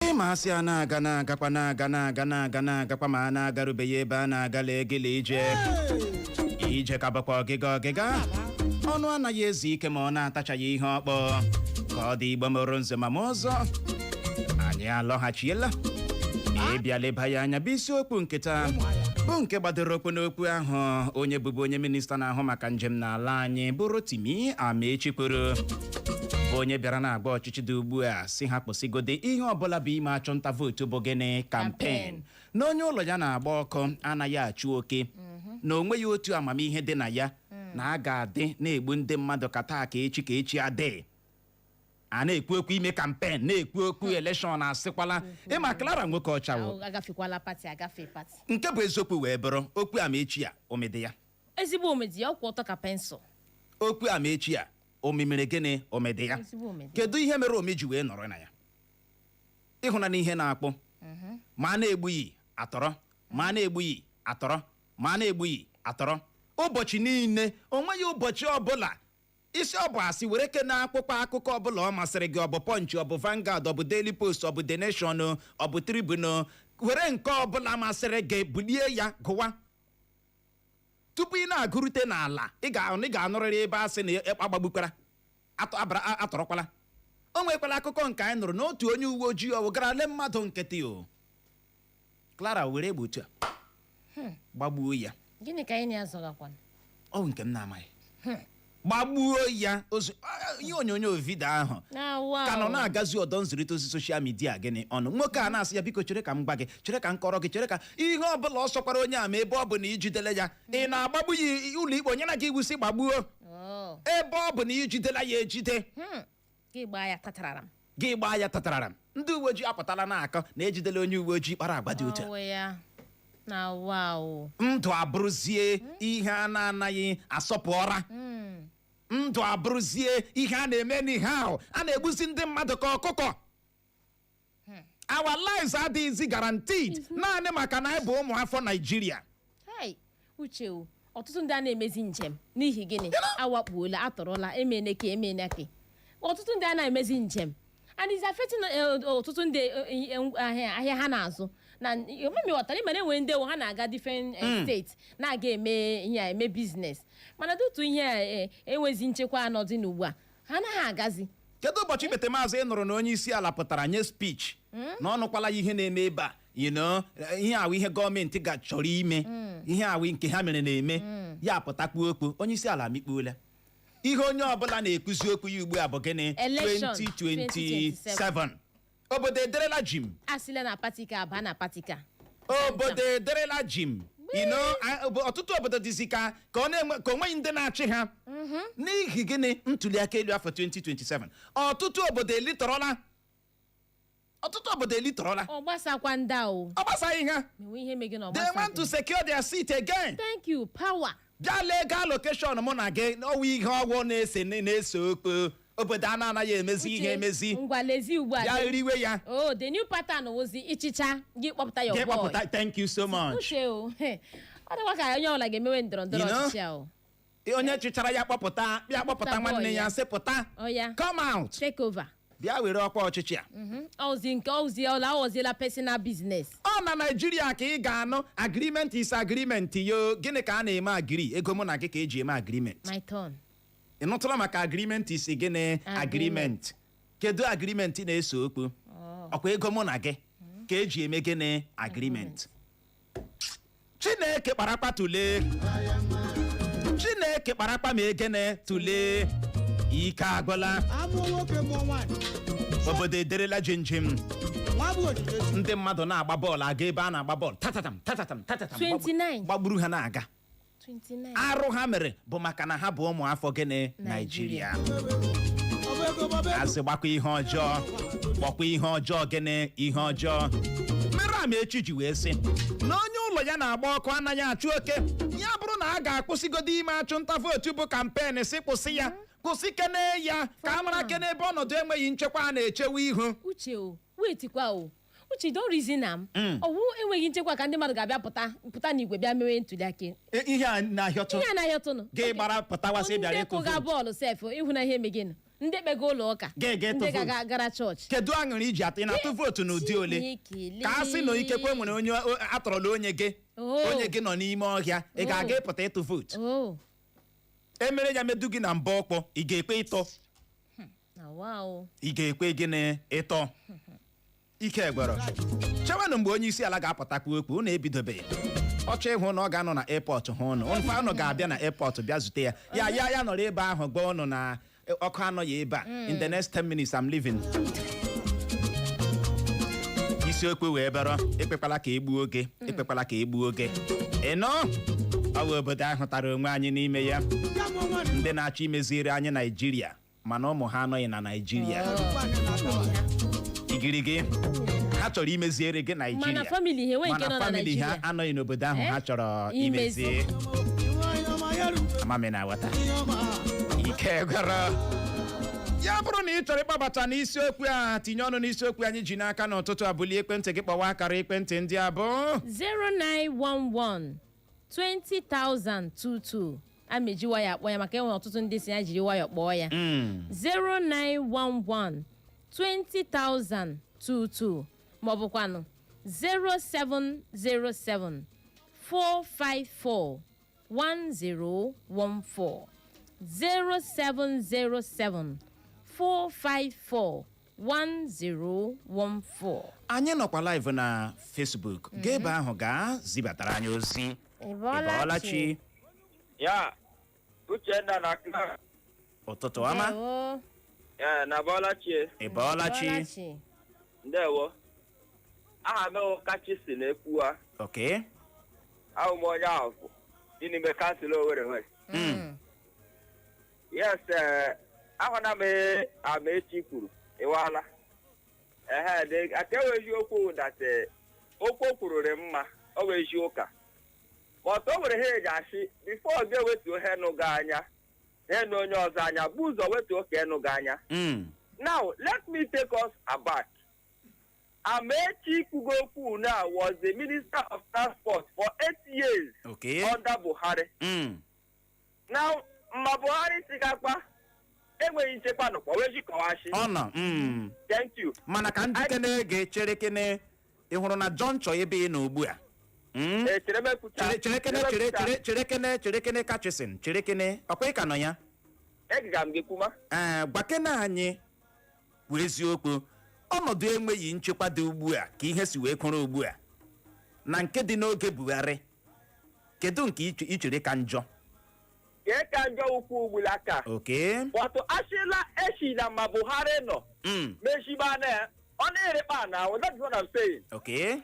Ịma asị a na-aga, na-agakwa, na-aga, na-aga, na-aga, na-agakwa, ma a na-agarubeghị ebe a na-agala. Egele ije ije ka bụkwa ọgịga ọgịga. Ọnụ anaghị ezu ike ma ọ na-atachaghị ihe ọkpọ ka ọ dị. Igbo mụrụ nze ma m ọzọ, anyị alọghachiela ịbịa leba ya anya bụ isiokwu nke taa, bụ nke gbadoro okwu n'okwu ahụ onye bụbu onye minista na-ahụ maka njem n'ala anyị, bụ Rotimi Amaechi, kwuru, bụ onye bịara na-agba ọchịchị dị ugbu a si ha kwụsịgode ihe ọbụla bụ ime achụnta vootu, bụ gịnị, campaign, na onye ụlọ ya na-agba ọkụ anaghị achụ oke, na o nweghị otu amamihe dị na ya na a ga-adị na-egbu ndị mmadụ ka taa ka echi ka echi adị, a na-ekwu okwu ime campaign, na-ekwu okwu election. Asịkwala ịma Clara nwoke ọchawo. Agafekwala party, agafe party. Nke bụ eziokwu wee bụrụ okwu Amaechi a, omede ya. Ezigbo omedi ya, ọkwụ ọtọ ka pencil. Okwu Amaechi a, omimere gịnị, omede ya. Ezigbo omedi. Kedu ihe mere ome ji wee nọrọ na ya ịhụna ihe na-akpụ ma a na-egbughị atọrọ, ma a na-egbughị atọrọ, ma a na-egbughị atọrọ ụbọchị niile? O nweghị ụbọchị ọbụla isi ọ bụ asị were kene akwụkwọ akụkọ ọbụla ọ masịrị gị, ọ bụ Punch, ọ bụ Vanguard, ọ bụ Daily Post, ọ bụ The Nation, ọ bụ Tribune, were nke ọbụla masịrị gị bulie ya gụwa. Tupu ị na-agụrute n'ala, ị ga-anụrịrị ebe a sị na agbagbukwara, atọrọkwala. O nwekwara akụkọ nke anyị nụrụ n'otu onye uwe ojii ọwụ gara lee mmadụ nkịtị o, Clara, were egbe otu a gbagbuo ya. Gịnị ka anyị na-azọgakwana? Ọ bụ nke m na-amaghị. Gbagbuo ya ozu. Ihe onyonyo video ahụ Na-awa. ka nọ na-agazi ọdọ nzirịta ozi social media. Gịnị ọnụ nwoke a na-asị ya, "Biko chere ka m gwa gị, chere ka m kọrọ gị, chere ka ihe ọbụla ọ sọkwara onye a." Ma ebe ọ bụ na ijidele ya, ị na-agbagbu ya? Ụlọ ikpe onye na gị iwu si gbagbuo? Oh. Ebe ọ bụ na ijidela ya ejide, Gị gbaa ya tatarara m. Gị gbaa ya tatarara m. Ndị uwe ojii apụtala na-akọ na ejidela onye uwe ojii kpara agwa dị otu a. Ọwụ ya na wa o. Ndụ abụrụzie ihe a na-anaghị asọpụ ọra, ndụ abụrụzie ihe a na-eme n'ihe ahụ, a na-egbuzi ndị mmadụ ka ọkụkọ. Our lives adịghịzi guaranteed naanị maka na anyị bụ ụmụ afọ Naijiria. Hai, uche o, ọtụtụ ndị a na-emezi njem n'ihi gịnị? Awakpuola, atọrọla, emeneke emeneke. Ọtụtụ ndị a na-emezi njem and is affecting ọtụtụ ndị ahịa ha na-azụ na mami ghọtara. Ịmara enwere ndị ha na-aga different steeti na-aga eme ihe a, eme business, mana dịtụ ihe a, enwezi nchekwa anọdị n'ugbu a, ha anaghị agazi. Kedu ụbọchị ikpete maazị ị nụrụ na onye isi ala pụtara nye speech na ọ nụkwala ya ihe na-eme ebe a? Ihe awụ ihe gọọmenti ga chọrọ ime, ihe awụ nke ha mere na-eme ya pụtakpuo okwu. Onye isi ala mikpuola. Ihe onye ọbụla na-ekuzi okwu ya ugbu a bụ gịnị? Election. 2027. Obodo ederela jim. Asịla na party ka aba na party ka. Obodo ederela jim. Ọtụtụ obodo dịzi ka ọ na-enwe ka o nweghị ndị na-achị ha. N'ihi gịnị? Ntuli aka elu afọ 2027. Ọtụtụ obodo elitọrọla, ọtụtụ obodo elitọrọla. Ọ gbasakwa ndị a o. Ọ gbasaghị ha. Mewe ihe megị na ọ They want to gbasa. secure their seat again. Thank you, power. Bịa lee gaa location mụ na gị, ọwụ ihe ọgwụ na-ese na-ese okpo obodo a na-anaghị emezi ihe Uche, emezi. Ngwa, lezi ugbu a. Bịa riwe ya. Oh, the new pattern wụzi ịchịcha gị kpọpụta your Gị boy. kpọpụta. Thank you so much. Uche o, ọ dịkwa ka onye ọbụla ga-emewe ndọrọ ndọrọ You know? ọchịchị a o. Onye chịchara ya kpọpụta, bịa kpọpụta Kpọpụta nwanne boy ya ya. sị pụta. Ọ ya. Come out. Take over. Bịa were ọkwa ọchịchị a. Ọzi nke ọzi ọla ọziela personal business. Ọ na Naijiria ka ị ga-anụ agreement is agreement yo. Gịnị ka a na-eme agree? Ego mụ na gị ka eji eme agreement. My turn. Ị nụtụla maka agreement is gịnị? Agreement. Kedu agreement na-eso okwu? Ọkwa ego mụ na gị ka eji eme gịnị? Agreement. Chineke kparakpa tụlee, Chineke kparakpa ma egene tụlee. Ike agwụla. Amụọ nwoke, mụọ nwaanyị. Obodo ederela jinjim. Nwa bụ onyinye Chukwu. Ndị mmadụ na-agba bọọlụ aga ebe a na-agba bọọlụ, tatatam tatatam tatatam, 29. gbagburu ha na-aga. 29. Arụ ha mere bụ maka na ha bụ ụmụ afọ gịnị? Naijiria. Ọba ego, ọba ego. Azị gbakwa ihe ọjọọ, kpọkwa ihe ọjọọ gịnị? Ihe ọjọọ mere Amaechi ji wee sị na onye ụlọ ya na-agba ọkụ anaghị achụ oke. Ya bụrụ na a ga-akwụsịgodo ime achụnta vootu bụ campaign, si kwụsị ya, kwụsị kene ya ka a mara kene ebe ọnọdụ enweghị nchekwa a na-echewe ihu. Uche o, wetikwa o. Uche, don reason am. Ọwụ enweghị nchekwa ka ndị mmadụ ga-abịa pụta pụta n'igwe bịa mewe ntuli aka? Ihe a na-ahịọtụ. Ihe anaghị ọtụnụ. Gị gbara pụtawasị bịara Ndị ịtụ kụga vootu. bọọlụ sef, ịhụ na ihe emegịnụ. Ndị kpego ụlọ ụka, Ga-ege ịtụ ndị vootu. gara chọọchị. Kedu aṅụrị iji atụ? Ị na-atụ vootu n'ụdị ole? Chineke. Ka a sị na ikekwe nwere onye atọrọla onye gị, Oh. onye gị nọ n'ime ọhịa, ị ga-aga ịpụta ịtụ vootu? Oh, Emere ya medu gị na mbọ ọkpọ, ị ga-ekpe ịtọ? Na wow. Ị ga-ekpe gịnị ịtọ? Ike gwọrọ. Chewenụ mgbe onye isi ala ga-apụtakwu okwu. Unu ebidobeghị ọchọ ịhụ na ọ ga-anọ na airport hụ unu. Unu ga-abịa na airport bịa zute ya, ya nọrọ ebe ahụ gwa unu na ọkụ anọghị ebe a. In the next 10 minutes, I'm leaving. Isiokwu wee bịarọ: ekpekwala ka egbuo oge, ekpekwala ka egbuo oge. Ịnụ, ọ bụ obodo ahụ tara onwe anyị n'ime ya. Ya mụọ nwaanyị. Ndị na-achọ imeziri anyị Naijiria, mana ụmụ ha anọghị na Naijiria. Nwaanyị na-ata. Igirigi ha chọrọ imeziere gị Naijiria, Mana family ha enweghị nke mana nọ na family ha Naịjirịa. anọghị n'obodo ahụ Eh? ha chọrọ Imezi. imezi. Nwaanyị ọma ya rube. Amami na aghọta. Ihe ọma. Ike gwara ya. Bụrụ na ị chọrọ ịkpọbata n'isiokwu a, tinye ọnụ n'isiokwu anyị ji n'aka n'ụtụtụ a, bulie ekwentị gị kpọwa akara ekwentị ndị a bụ 0911 20022. A meji nwayọ akpọ ya maka enwere ọtụtụ ndị si ya jiri nwayọ kpọọ ya. 0911 20022 maọbụkwanụ 0707 454 1014, 0707 454 1014. Anyị nọkwa live na Facebook. Gaa ebe ahụ, gaa zibatara anyị ozi. Ịbọọla chi. Ya, Uchenna na Clara. Ụtụtụ ọma. Ndewo. Ya na Bọlachi. Ịbọọla chi. Ịbọọla. Ndewo. Aha m bụ Kachi na-ekwuwa. Ahụ m onye ahụ dị n'ime council Owerri West. Yes, ahụna m Amaechi kwuru ịwala. Ehe, dị aka ewe eziokwu that okwu o kwuru dị mma, ọ bụ eziụka. But o nwere ha eji asị before ga-ewetuo ha enu gị anya, ha enu onye ọzọ anya, bụ ụzọ wetuo ka enu gị anya. Now, let me take us aback. Amaechi Kwugo now was the Minister of Transport for 8 years under Buhari. Now, ma Buhari sigakwa enweghị nchekwa nọkwa wee jikọwashi. Ọ nọ. Thank you. Mana ka njikere gị, chere kene, ị hụrụ na junction ebe ị nọ ugbu a? Eh, chere m ekwucha. Chere, chere kene. Chere m Chere. ekwucha. Chere, chere kene, chere kene, kachisin, chere kene. Ọkwa ị ka nọ ya? Egiga m gị kwuma. Ee, gwakene anyị bụ eziokwu, ọnọdụ enweghị nchekwa dị ugbu a, ka ihe si wee kwụrụ ugbu a na nke dị n'oge Buhari, kedu nke ị chere ka njọ? Kee ka njọ ukwu ugbula ka. But ashila eshila ma Buhari nọ. Meshibana ya. Ọ na-erekpa na that's what I'm saying.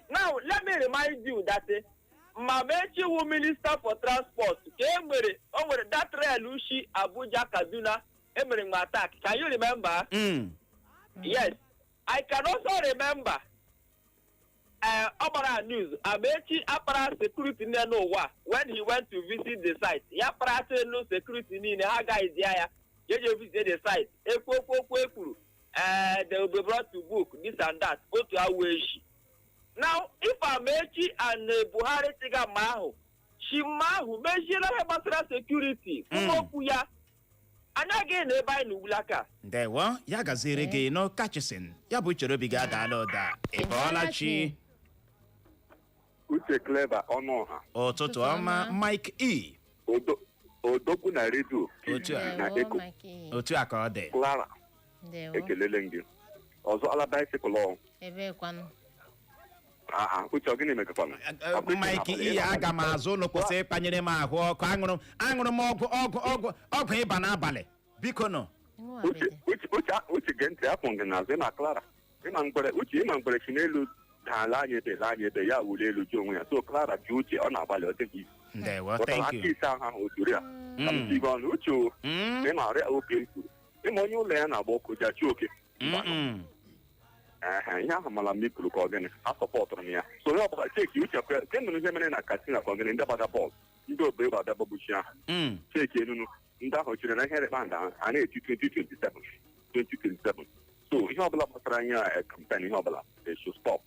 Now, let me remind you that Mamechi wu Minister for Transport ka e nwere o nwere that rail ushi Abuja Kaduna emere m attack. Can you remember? Yes. I can also remember ọ gbara news Amechi akpara security niile n'ụwa when he went to visit the site. Ya kpara elu security niile ha agaghị ya jeje visit the site. Ekwu okwu okwu ekwuru they will be brought to book, this and that, otu awụ echi. Now, if Amechi and Buhari tiga mma ahụ chi mma ahụ meziela ihe gbasara security kwuo okwu ya, anyị agaghị na ebe anyị na ugbulaka. Ndewo, ya gaziere gị nọ, kachisin. Ya bụ chere obi gị adaala ụda. Ị bọọla chi. Uche, Clever, ọnụ ọha. Ụtụtụ ọma, Mike E. Odo odogwu na redio. Otu a. Na Ndewo, Eko. Mike. Otu a ka ọ dị. Clara. Ndewo. Ekelele m gị ọzọ. Ala bicycle ọ. Ebekwanụ? Aa, Uche, ọ gịnị mekakwana? Mike E, aga m azụ ụlọ. Kwụsị ịkpanyere m ahụ ọkụ. Aṅụrụ m ọgwụ ịba n'abalị, biko nọ. Uche, Uche, Uche, Uche, gee ntị, afọ gị n'azụ. Ịma Clara, ịma mgbere Uche, ịma mgbere si n'elu daa anya ebe lee anya ebe ya wuli elu ji onwe ya. So Clara ji Uche, ọ na-agbalị, ọ dịghị. Ndewo. Pụtara Thank aka you. ise ahụ ahụ o soro ya ka m tigo ọnụ Uche o. Ịma arịa oke kwuru, ịma onye ụlọ ya na-agba ọkụ ji achụ oke. Ehe, ihe ahụ mara m ikwuru ka ọ gịnị, a sọpọtụrụ m ya. So onye ọbụla cheki uche kwe ke nụrụ ihe mere na Katsina ka ọ gịnị, ndị gbaga bọọlụ, ndị obo egbe abịa gbagbuchi ahụ. Cheki enunu ndị ahụ chere na ihe rịkpanda a na-eti 2027 2027. So ihe ọbụla gbasara anya campaign, ihe ọbụla, they should stop,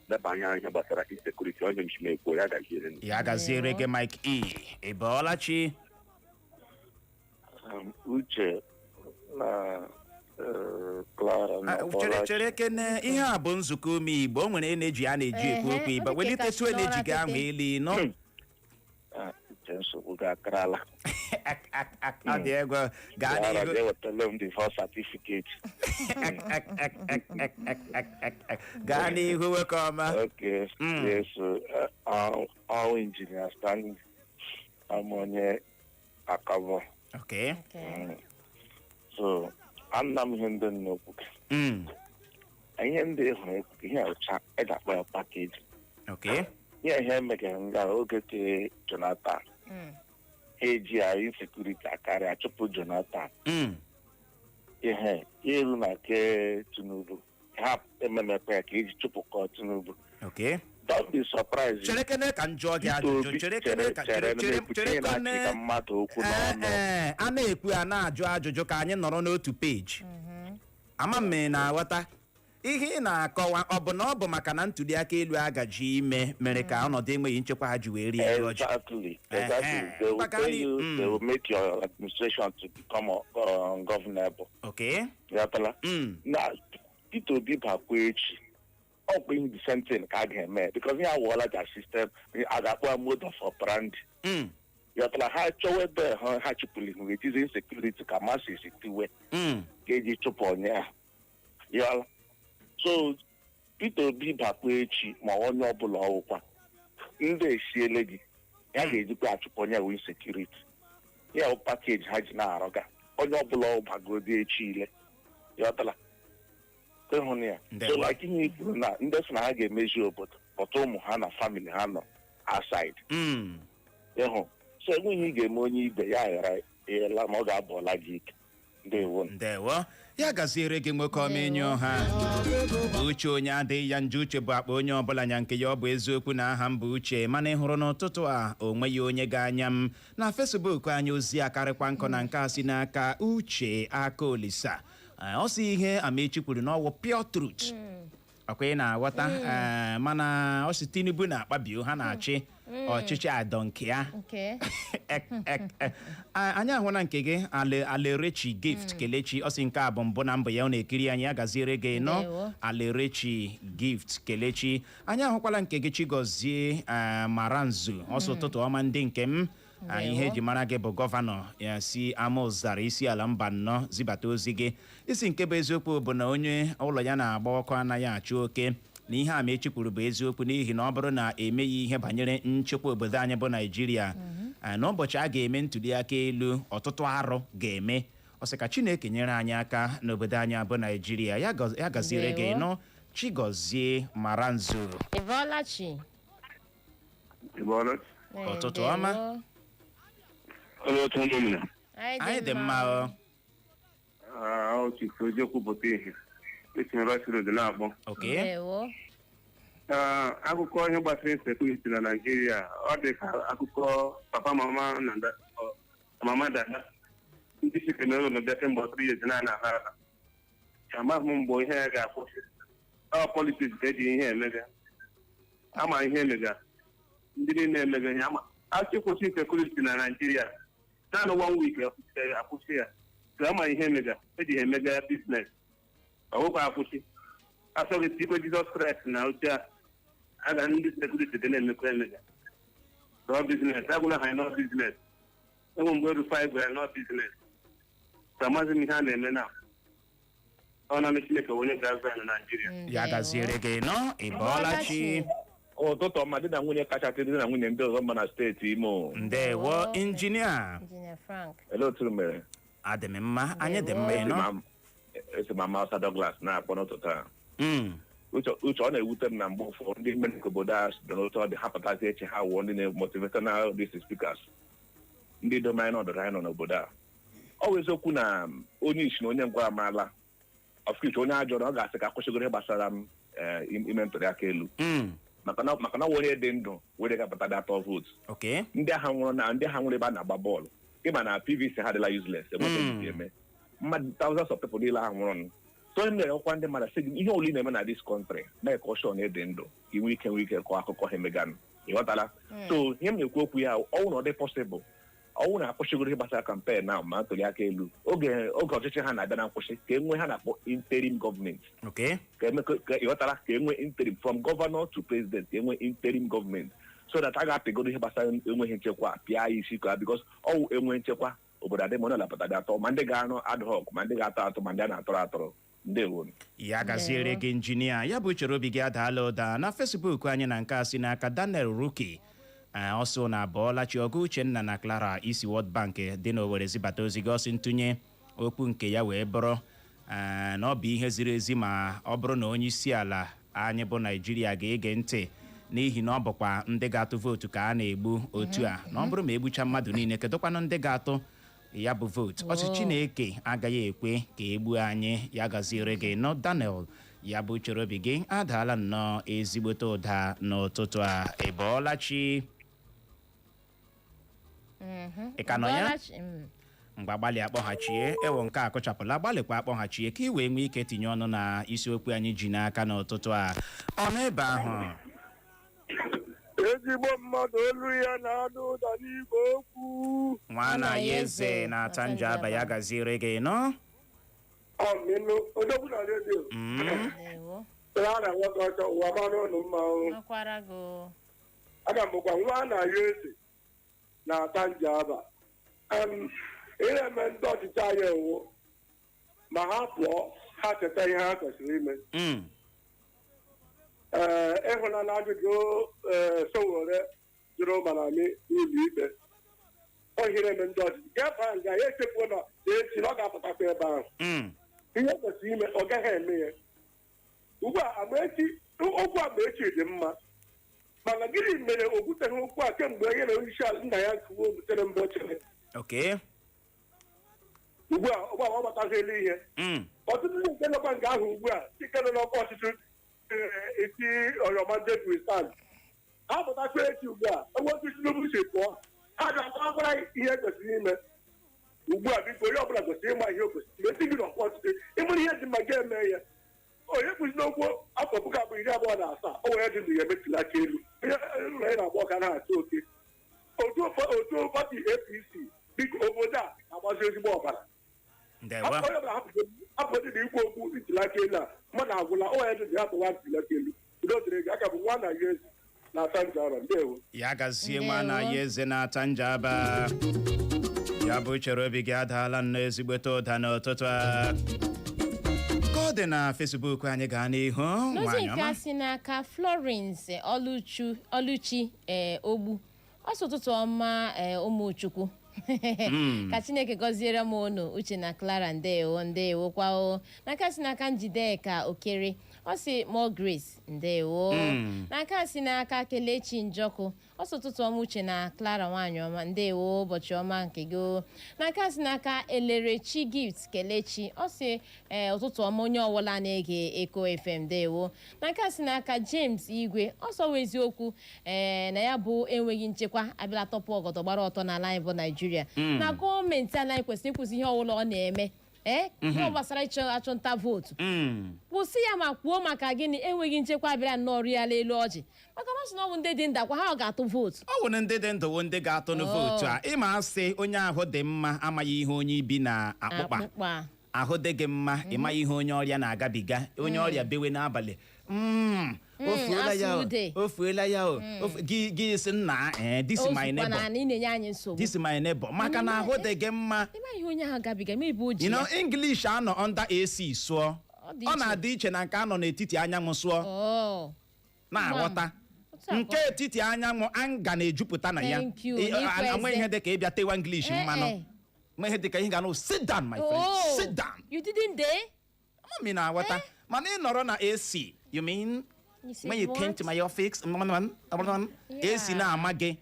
leba anya ihe gbasara insecurity. Onye mchimekwu ya gaziere. Ya gaziere gị, Mike E. Ị bọọla chi. Uche na Clara Ah, chere chere kene, ihe a bụ nzukọ ume Igbo. O nwere eneji a na-eji ekwu Ehe, okwu ibe ọ dị ka welitetu kachi eneji gị n'ụra ahụ tete. elu ịnọ. Uche, nsogbu ga-akarala. Ọ dị egwu, gaa Clara, n'ihu. ga-ewetala m divorce certificate. Gaa n'ihu, nwoke ọma. Okay. Yes, all engineer Stanley. I'm onye Akabọ. Okay. So, ana m ihe ndị m n'okwu. Ihe ndị hụrụ ekwu, ihe ọcha ị ga-akpọ ya package. Ihe ihe emegara nga oge ke Jonathan. Ha eji ya insecurity akarịa chụpụ Jonathan. Ihe eru na nke Tinubu, ha ememekwa ya ka eji chụpụkọ Tinubu. Don't be surprised. Chere kene ka m jụọ gị Peter ajụjụ. Obi Chere kene ka chere chere chere chere chere na-achị kene ka mmadụ okwu n'ọnụ. Ee, a na-ekwu, a na-ajụ ajụjụ, ka anyị nọrọ n'otu peji. Ama m ị na-aghọta ihe ị na-akọwa. Ọ bụ na ọ bụ maka na ntuli aka elu agaji ime mere ka ọnọdụ enweghị nchekwa ha ji wee rie elu ọjị? Exactly. They will tell you they will make your administration to become ungovernable. Ghọtala? Na Peter Obi bakwa echi, ọkwa ihe the same thing ka a ga-eme, because ihe awụọla their system, a ga-akpọ ya mode of operandi. Ghọtala? Ha chọwa ebe ha chụpụrụ ihu, etizi insecurity ka masses tiwe ka eji chụpụ onye ahụ. Yọla? So Peter Obi bakwa echi, ma onye ọbụla ọwụkwa ndị esiele gị, ya ga-ejikwa achụpụ onye wụ insecurity ya, wụ package ha ji na-arụga. Onye ọbụla ọgbagodi echi ile, yọtala ịhụnụ ya? Ndewo. So like ihe i kwuru na ndị sị na ha ga-emezi obodo, pụta ụmụ ha na family ha nọ outside. Ịhụ, so enweghị ị ga-eme onye ibe ya ghara ịla ma ọ ga-abọla gị ike. Ndewo. Ndewo, ya gaziere gị, nwoke ọma. Enyi ọha, uche onye adịghị ya njọ. Uche bụ akpa onye ọbụla nya nke ya. Ọ bụ eziokwu na aha m bụ Uche, mana ị hụrụ n'ụtụtụ a, o nweghị onye ga-anya m. Na Facebook anyị, ozi akarịkwa nkọ na nke a si n'aka Uche Aka Olisa. Ọ sị ihe Amechi kwuru na ọwụ pure truth. Ọkwa ị na-aghọta? Mana ọ sị Tinubu na-akpabio ha na-achị ọchịchị adọ nke ya. Ek, ek, ek. Anyị ahụla nke gị, Ale Alerechi Gift Kelechi. Ọ sị nke a bụ mbụ na mbụ ya ọ na-ekiri anyị. Ya gaziere gị nọ. Ndewo. Alerechi Gift Kelechi, anyị ahụkwala nke gị. Chigozie Maranzu, ọsọ ụtụtụ ọma ndị nke m. Ihe eji mara gị bụ gọvanọ ya si Amụzara isi ala mba nnọọ zibata ozi gị. Isi nke bụ eziokwu bụ na onye ụlọ ya na-agba ọkụ anaghị achụ oke, na ihe Amechi kwuru bụ eziokwu, n'ihi na ọ bụrụ na emeghị ihe banyere nchekwa obodo anyị bụ Naijiria, n'ụbọchị a ga-eme ntuli aka elu, ọtụtụ arụ ga-eme. Ọ sị ka Chineke nyere anyị aka n'obodo anyị bụ Naijiria. Ya gaziere gị. Ndewo. Nọ Chigozie Maranzu. Ịbọọlachi. Ụtụtụ ọma. Ndewo. Olee otu unu mere? Anyị dị mma o. Ọ Chief Ojekwu pụta ihe esi Rice Road na-akpọ. Ndewo. Akụkọ ihe gbasara insecurity na Naịjirịa, ọ dị ka akụkọ papa, mama na mama dada ndị si Cameroon bịa kemgbe ọtụtụ years na-ana ala ala. Amaghị m mgbe ihe ya ga-akwụsị. Ọ politics ka eji ihe emega, ama ihe emega, ndị niile emega ihe ama achị kwụsị insecurity na Naịjirịa naanị one week akwụsị ya. Ka ama ihe emega, eji ha emega ya business, ọ bụkwa akwụsị asọghị tikwe Jizọs Kraịst na oche a a ga ndị security dị na-emekwa emega nọ business, agwụla ha nọ business. Enwe mgbe Rufai gwara nọ business ka amaghị m ihe a na-eme na ọ naanị Chineke onye ga-azụ anyị na Naịjirịa. Ya gaziere gị nọ, ịbọọlachi. Ụtụtụ ọma, di na nwunye kachasị di na nwunye ndị ọzọ mma na steeti Imo. Ndewo, injinia. Injinia Frank. Olee otu mere? Adị m mma, anyị dị mma, ịnọ. Esi m Amasa Douglas na-akpọ n'ụtụtụ a. Uche, Uche, ọ na-ewute m na mgbe ụfọdụ ndị mere nke obodo a dị n'otu ọ dị, ha pụtazi echi, ha wụọ ndị na-motivational this speakers, ndị dome anyị n'ọdụrụ anyị nọ n'obodo a. Ọ bụ eziokwu na onye isi na onye ngwa amaala ọfịs onye ajọrọ, ọ ga-asị ka akwụsịgoro ihe gbasara m ime ntụli aka elu, maka na ọ onye dị ndụ were gapụta data vote. Ndị agha nwụrụ na ndị agha nwụrụ ebe a na-agba bọọlụ, ịma na PVC ha adịla useless, enweghị ebe eme mmadụ, thousands of people niile ahụ nwụrụ. So onye mere ọkwa ndị mmadụ sị gị, ihe ole ị na-eme na this country mee ka ọshọ na ịdị ndụ ka ị nwee ike kọọ akụkọ ha emeganụ, ịghọtala? So ihe m na-ekwu okwu ya, ọnwụ na ọ dị possible, Ọnwụ na-akwụsịgoro ihe gbasara campaign na ma ntuli aka elu, oge ọchịchị ha na-abịa na nkwụsị, ka e nwee ha na-akpọ interim gọọmenti. Ka eme ka ịghọtara, ka e nwee interim from governor to president, ka e nwee interim gọọmenti so that a ga-apịgoro ihe gbasara enweghị nchekwa pịa ya isi, ka because ọwụ enwe nchekwa, obodo adị ma onye ọlapụta dị atọ, ma ndị ga-anụ ad hoc, ma ndị ga-atọ atọ, ma ndị a na-atọrọ atọrọ. Ndewo. Ya gaziere gị, injinia. Ya bụ chere obi gị adaala ụda na Facebook anyị na nke a si n'aka Daniel Ruki. Ọsụ na abọọlachi ọgụ Uchenna na Clara isi World Bank dị n'Owerri zibata ozi gị. Ọsị ntụnye okwu nke ya wee bụrụ na ọ bụ ihe ziri ezi ma ọ bụrụ na onye isi ala anyị bụ Naijiria ga-ege ntị, n'ihi na ọ bụkwa ndị ga-atụ vootu ka a na-egbu otu a, na ọ bụrụ ma egbucha mmadụ niile, kedụkwanụ ndị ga-atụ ya bụ vootu? Ọchị Chineke agaghị ekwe ka egbuo anyị. Ya gaziere gị nọ, Daniel. Ya bụ chere obi gị adaala nnọọ ezigbote ụda n'ụtụtụ a. Ị bọọla chi? Ị ka nọ ya? Bọọla. Mgbe agbalị akpọghachie ewo nke a kụchapụla. Gbalịkwa akpọghachie ka ị wee nwee ike tinye ọnụ na isiokwu anyị ji n'aka n'ụtụtụ a. Ọ nọ ebe ahụ? Ezigbo mmadụ, olu ya na-ada ụda n'igwe okwu. Nwa na ya eze na-ata nje aba. Ya gaziere gị nọ. Ọmịnụ odogwu na redio. Ndewo. A na nwoke ọchọ ụwa mara ụnụ mma o. Makwara gị o. Aga m bụkwa nwa na ya eze na-ata nje aba. Ihe eme ndị ọchịchị anyị ewu ma ha pụọ, ha cheta ihe ha kwesịrị ime. Ee, ịhụnanya ajụjụ ee Sowore jụrụ Malami n'ụlọ ikpe, o ihe eme ndị ọchịchị ga-eba nga ya echefuo na echi na ọ ga-apụtakwa ebe ahụ. Ihe o kwesịrị ime, ọ gaghị eme ya. Ugbu a Amaechi, okwu Amaechi dị mma, mana gịnị mere o buteghị okwu a kemgbe onye na onye isi ala nna ya kuwo butere mbụ o chere? Ugbu a ọ gbataziela ihe. Ọtụtụ ndị nke nọkwa nke ahụ ugbu a, dịka nọ n'ọkwa ọchịchị, eti ọyọma stand ha pụtakwa echi ugbu a, enwe otu Tinubu si pụọ, ha ga-agwa ihe kwesịrị ime ugbu a. Biko, onye ọbụla kwesịrị ịma ihe o kwesịrị ime. Eti gị n'ọkwa ọchịchị, ịmụrụ ihe dị mma ga-eme ya. Onye kwụsị n'okwu afọ 2027, o were dị ndụ ya emetụla aka elu. Onye ụlọ ya na-agba ọka na-achụ oke otu pati APC. Biko, obodo a na-agbazi ezigbo ọbara. Ndewo. Onye ọbụla hapụgodị na ikwu okwu ntuli aka elu a, mmadụ agwụla. Onye dị ya pụwa ntuli aka elu. Udo dịrị gị. Aka bụ nwa na ya eze na-ata njara. Ndewo. Ya gazie, nwa na ya eze na-ata njaba. Ya bụ chere obi gị adaala nnọọ ezigbote ụda n'ụtụtụ a. Ka ọ dị na Facebook anyị, gaa n'ihu. N'ozi Nwanyị nke ọma. a si n'aka Florence Ọlụchu Ọlụchi ee Ogbu, ọsọ ụtụtụ ọma, ee ụmụchukwu, ka Chineke gọziere m unu, Uche na Clara. Ndewo, ndewo kwa o. N'aka si n'aka Njideka Okere, ọ sị more grace. Ndewo. N'aka si n'aka Kelechi Njọkụ, ọsọ ụtụtụ ọma, Uche na Clara, nwaanyị ọma. Ndewo, ụbọchị ọma nke gị o. N'aka si n'aka Elerechi Gift Kelechi, ọ sị ee ụtụtụ ọma, onye ọwụla na-ege Eko FM. Ndewo. N'aka si n'aka James Igwe, ọsọ wụ eziokwu ee na ya bụ enweghị nchekwa abịala tọpụ ọgọdọ gbara ọtọ n'ala anyị bụ Naijiria, na gọọmenti ala anyị kwesịrị ịkwụsị ihe ọwụla ọ na-eme ee ihe gbasara ịchọ achụnta vootu, kwụsị ya ma kwuo maka gịnị enweghị nchekwa bịara nnọọ rịala elu ọjị, maka masị na ọ bụ ndị dị ndakwa ha ọ ga-atụ vootu. Ọ wụ ndị dị ndụ wụ ndị ga-atụ vootu a. Ịma asị onye ahụ dị mma amaghị ihe onye ibi na akpụkpa. Akpụkpa. Ahụ dị gị mma, ịmaghị ihe onye ọrịa na-agabiga. Onye ọrịa bewe n'abalị, o fuola ya o. Asụ ude. O fuola ya o. Gị sị nna, this is my ozukwa neighbor. na ị na-enye anyị nsogbu. This is my neighbor, maka na ahụ dị gị mma. Ịma ihe onye ahụ gabiga maybe o ji You know, ya. English anọ under AC sụọ, Ọ dị ọ iche. na-adị iche na nke anọ n'etiti anyanwụ sụọ. Oh. Na-aghọta? Otu a Nke ka ọ dị. etiti anyanwụ, anga na-ejupụta na ya. Thank you. N'ikwe Anwe eze. ihe dị ka ịbịa tewa English mmanụ. Nwe ihe dị ka ihe ga-anụ, "Sit down, my friend." Oh. "Sit down." You didn't there? Mami na-aghọta, mana ị nọrọ na AC, you mean You said when you came what? to my office, AC na-ama gị,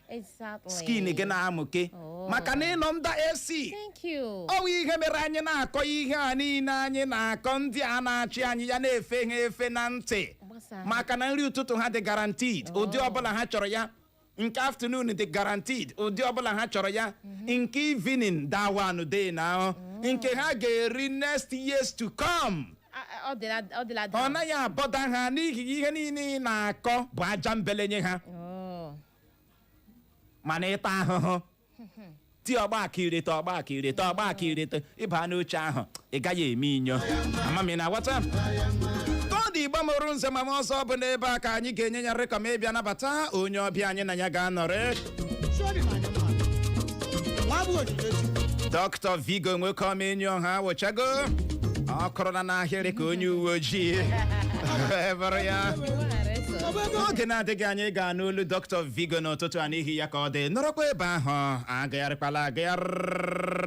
skin gị na-amụke Oh. maka na ị nọ nda AC. Thank you. Ọ bụ ihe mere anyị na-akọ ihe a niile anyị na-akọ, ndị a na-achị anyị ya na-efe ha efe na ntị. Gbasa. Maka na nri ụtụtụ ha dị guaranteed ụdị ọbụla ha chọrọ ya, nke afternoon dị guaranteed ụdị ọbụla ha chọrọ ya, nke evening that one day na ahụ nke ha ga-eri next years to come. Ọ dịla Ọ down. naghị abọda ha n'ihi ihe niile ị na-akọ bụ aja mbelenye ha. Oh. Mana ịta ahụhụ. Ti ọgba aka irete, ọgba aka irete, ọgba aka irete, ịba n'oche ahụ, ị gaghị eme inyo. Amami na aghọta tọdụ. Igbo mụrụ nze ma ọzọ, bụ n'ebe a ka anyị ga-enye ya rịkọm ịbịa nabata onye ọbịa anyị na ya ga-anọrị. Sori na anyị mma. Nwa bụ onyinye Chukwu. Dr. Vigo nwoke ọma, enyi ọha, wụchago ọ kụrụla n'ahịrị ka onye uwe ojii bụrụ ya. N'oge na-adịghị anyị ga-anụ olu Dr. Vigo n'ụtụtụ a. N'ihi ya, ka ọ dị, nọrọkwa ebe ahụ, agagharịkwala agagharị.